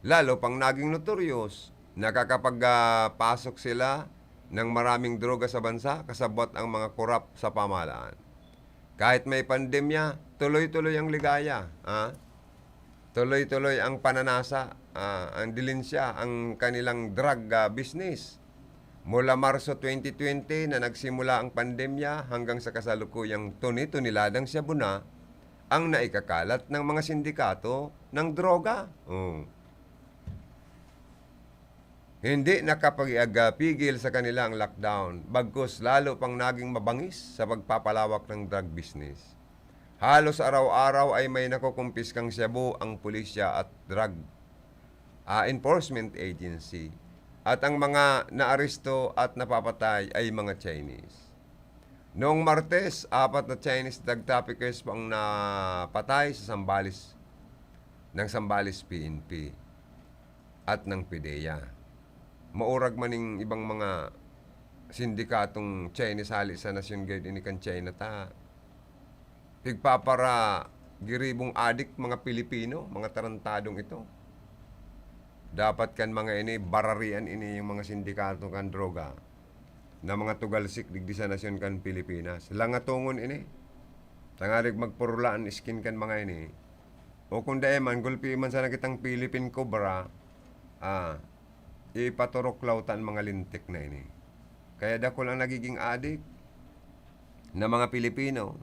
lalo pang naging notorious, nakakapag, ah, pasok sila ng maraming droga sa bansa, kasabwat ang mga korap sa pamahalaan. Kahit may pandemya, tuloy-tuloy ang ligaya, ha? Tuloy-tuloy ang pananasa, ah, ang dilensya, ang kanilang drug, ah, business. Mula Marso twenty twenty na nagsimula ang pandemya hanggang sa kasalukuyang toni-toniladang shabu na ang naikakalat ng mga sindikato ng droga. Oh. Hindi nakapag-, ah, pigil sa kanila ang lockdown, bagkus lalo pang naging mabangis sa pagpapalawak ng drug business. Halos araw-araw ay may nakukumpiskang shabu ang pulisya at drug, ah, enforcement agency, at ang mga naaresto at napapatay ay mga Chinese. Noong Martes, apat na Chinese drug traffickers po ang napatay sa Zambales, ng Zambales P N P at ng PDEA. Maurag man ning ibang mga sindikatong Chinese hali sa nasyon gayod ini kan China ta pigpapara-giribong adik, mga Pilipino, mga tarantadong ito. Dapat kan mga ini, bararian ini yung mga sindikato kan droga na mga tugalsik digdi sa nasyon kan Pilipinas. Langatongon ini. Tangarig magpurula an skin kan mga ini. O kung dai man, gulpi man sana kitang Philippine Cobra, ah, ipaturuklaw ta an mga lintik na ini. Kaya dakul ang nagiging adik na mga Pilipino.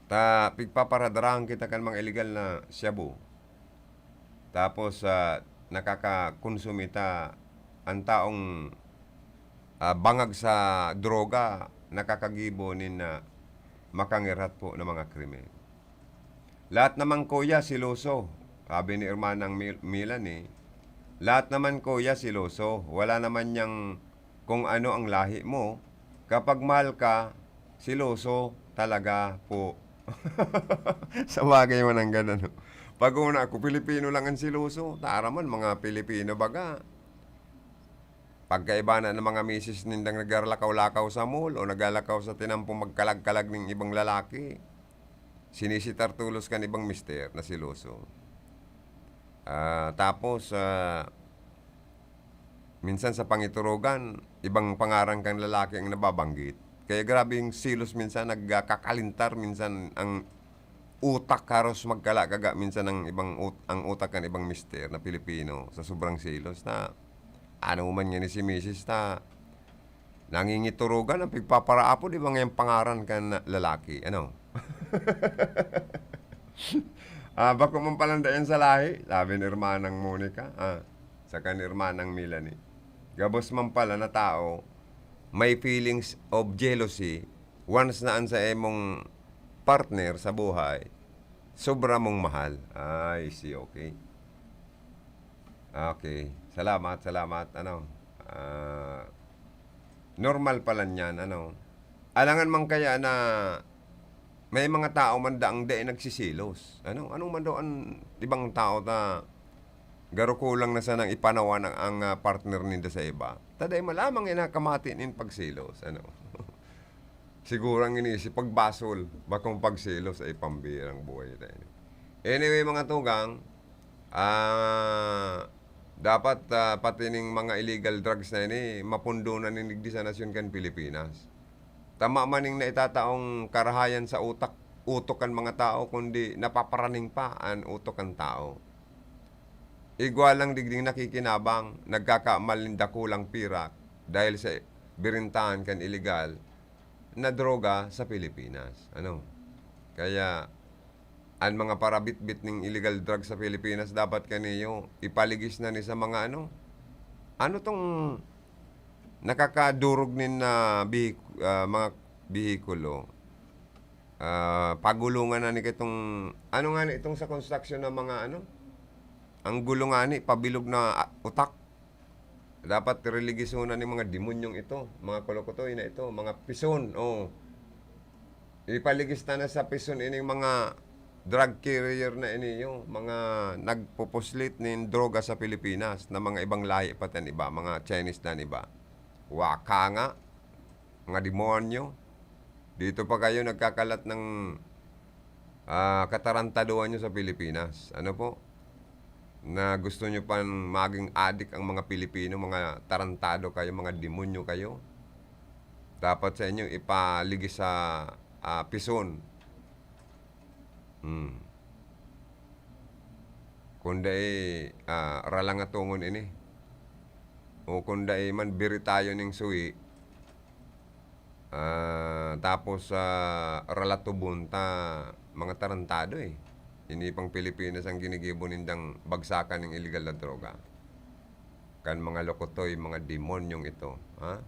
Ta, pigpaparadarahan kita kan mga illegal na shabu. Tapos, ah, nakakakonsumi ta, an taong, ah, bangag sa droga, nakakagibo nin, ah, makangirhat po na mga krimen. Lahat naman, kuya, seloso, sabi ni Hermanang Mil-, Melanie. Lahat naman, kuya, seloso. Wala naman niyang kung ano ang lahi mo. Kapag mahal ka, seloso talaga po. Sabagay man ang ganun, no? Pag una ako, Pilipino lang ang seloso. Tara man, mga Pilipino baga. Pagkaiba na ng mga misis nindang naglakaw-lakaw sa mall o naglalakaw sa tinampong magkalag-kalag ning ibang lalaki. Sinisitar tolos kan ibang mister na seloso. Ah, tapos, ah, minsan sa pangiturugan, ibang pangaran kan lalaki ang nababanggit. Kaya grabe yung selos minsan, nagkakalintar minsan ang utak, haros magkalakaga minsan ang ibang ut-, ang utak kan ibang mister na Pilipino sa sobrang selos na ano man yan ni si misis ta nangingiturugan ang pigpaparaapod, di ba, ngayang pangaran kan lalaki, ano? Ah, bako man palan dayan sa lahi, sabi ni Hermanang Monica, ah, saka ni Hermanang Melanie. Gabos man pala na tao, may feelings of jealousy once na an sa imong partner sa buhay, sobra mong mahal. I see, okay. Okay. Salamat, salamat. Ano, ah, normal pala niyan, ano. Alangan man kaya na may mga tao man daang dai nagseselos. Ano, ano man daw an ibang tao ta garo kulang na sanang ipanawan ang, ang, ah, partner ninda sa iba. Ta dai man lamang inakamati nin pagselos, ano. Siguro ang iniisip, pagbasol, bakong pagselos ay pambirang buhay tayo. Anyway, mga tugang, ah, dapat, ah, pati ning mga illegal drugs na ini, mapundonan nin digdi sa nasyon kan Pilipinas. Tama man ning naitataong karahayan sa utak, utok kan mga tao, kundi napaparaning pa an utok kan tao. Igwa lang digding nakikinabang, nagkakamal nin dakulang pira dahil sa birintahan kan iligal na droga sa Pilipinas. Ano? Kaya, an mga parabitbit ning illegal drug sa Pilipinas, dapat kaniyo ipaligis na ni sa mga ano? Ano tong nakakadurog nin, ah, bihik-, ah, mga bihikulo? Ah, pagulungan na ni kitong, ano nga ni itong sa construction ng mga ano? Ang gulo nga ni, pabilog na, ah, utak. Dapat riligisonan ning mga demonyong ito, mga kolokotoy na ito, mga pison, oh. Ipaligis ta na sa pison ining mga drug carrier na ini, yo, mga nagpupuslit nin droga sa Pilipinas na mga ibang lahi pa tan iba, mga Chinese na iba. Waka nga, mga demonyo. Dito pa kayo nagkakalat ng, ah, katarantaduhan nyo sa Pilipinas. Ano po? Na gusto nyo pang maging adik ang mga Pilipino, mga tarantado kayo, mga demonyo kayo. Dapat sa inyo ipaligis sa, ah, pison. Hmm. Kung dai, ah, ralangatongon ini. O kung dai man, biritayon ning suhi. Ah, tapos, ah, ralatubon ta, mga tarantado, eh. Ini pang Pilipinas ang ginigibo nindang bagsakan ning illegal na droga. Kan mga lokotoy, mga demonyong ito, ha?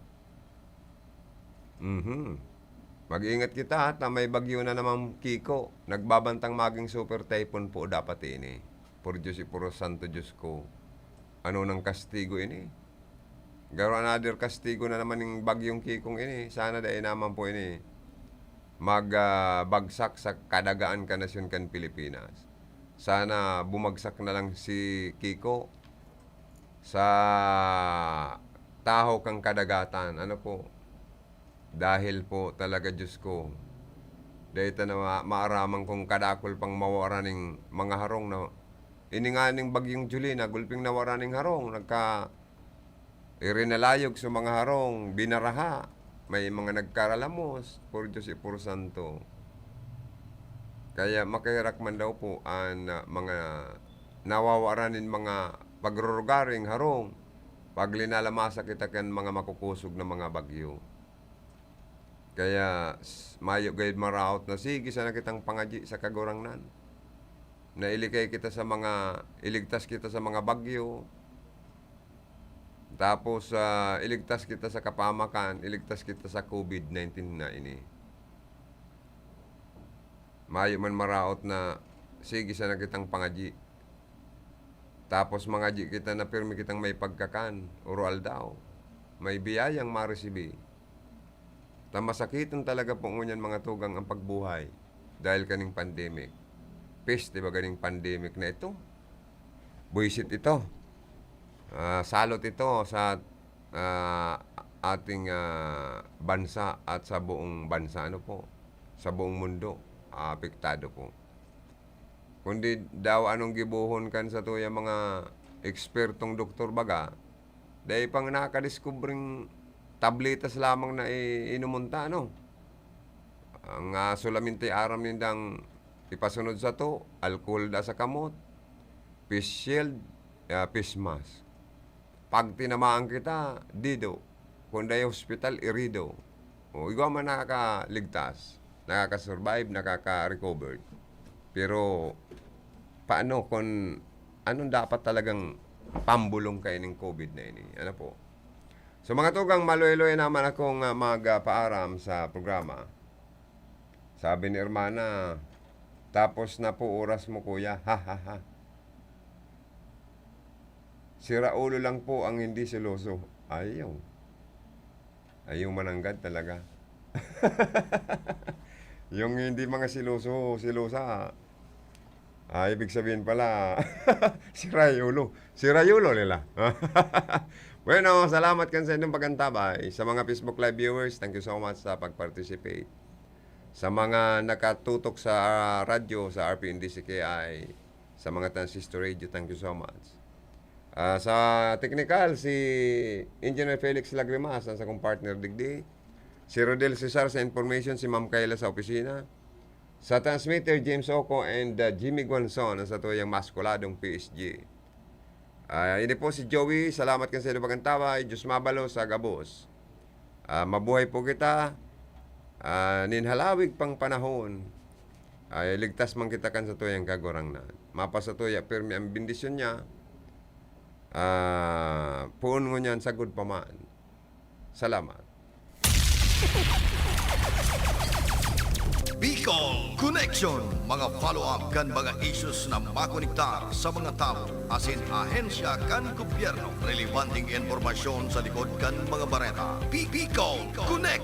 Mhm. Mag-ingat kita, ha, ta may bagyo na naman, Kiko. Nagbabantang maging super typhoon po dapat ini. Por Diyos, i-, puro santo Diyos ko. Ano nang kastigo ini? Garo another kastigo na naman ning bagyong Kikong ini. Sana dai naman po ini mag, ah, bagsak sa kadagaan kan nasyon kan Pilipinas. Sana bumagsak na lang si Kiko sa tahaw kan kadagatan. Ano po? Dahil po talaga, Diyos ko, dai ta na ma-, maaraman kung kadakul pang mawara ning mga harong na ini nga ning bagyong Julie, nagulping nawara ning harong, nagka-, irinalayog sa mga harong, binaraha, may mga nagkaralamos, por Diyos, i-, por santo. Kaya makaherak man daw po an, ah, mga nawawara nin mga pagrurugaring harong, pag linalamasa kita kan mga makukosog na mga bagyo. Kaya, s-, mayo gayud maraot na sige sana kitang pangadyi sa Kagurangnan, na ilikay kita sa mga, iligtas kita sa mga bagyo, tapos, ah, iligtas kita sa kapamakan, iligtas kita sa covid nineteen na ini. Mayo man maraot na sige sana kitang pangadyi. Tapos mangadyi kita na pirmi kitang may pagkakan, oro-aldaw. May biyayang maresibi. Ta masakiton talaga po ngunyan, mga tugang, ang pagbuhay dahil kaning pandemic. Peste ba ganing pandemic na ito? Buwisit ito. Ah, salot ito sa, ah, ating, ah, bansa at sa buong bansa, ano po, sa buong mundo, apektado po. Kundi daw anong gibohon kan satuyang mga ekspertong doktor baga, dai pang nakadiskubreng tabletas lamang na i-, inomon ta, ano? Ang, ah, solamente aram nindang ipasunod sato, alcohol da sa kamot, face shield, ah, face mask. Pag tinamaan kita, dido. Kung dai hospital, irido. O, igwa man nakakaligtas, nakaka-survive, nakaka-recovered. Pero, paano kung anong dapat talagang pambulong kaining covid na ini? Ano po? So, mga tugang, maluoy-luoy naman akong, ah, magpaaram sa programa. Sabi ni hermana, "Tapos na po oras mo, kuya." Ha, ha, ha. Sira ulo lang po ang hindi seloso. Ayaw. Ayaw mananggad talaga. Yung hindi mga seloso, selosa, ah, ibig sabihin pala, sira yung ulo. Sira yung ulo nila. Bueno, salamat kan sa inyong pag-antabay. Sa mga Facebook Live viewers, thank you so much sa pag-participate. Sa mga nakatutok sa, ah, radyo, sa R P N D C K I, sa mga transistor radio, thank you so much. Ah, sa teknikal, si Engineer Felix Lagrimas, ang sakong partner digdi. Si Rodel Cesar sa information, si Ma'am Kayla sa opisina. Sa transmitter, James Oco and, ah, Jimmy Guanzon, ang satuyang maskuladong P S G. Ah, ini po si Joey, salamat kan sa inyong pagantaway, Diyos mabalos sa gabos. Ah, mabuhay po kita, ah, nin halawig pang panahon, ay ligtas man kita kan satuyang Kagurangnan. Mapasatuya pirmi ang bendisyon niya, ah, poon ngunyan sagkod pa man. Salamat. Bicol Connection, mga follow-up kan mga issues na makonektar sa mga tawo asin ahensya kan gobyerno. Relebanteng impormasyon sa likod kan mga bareta. Bi- Bicol Connection.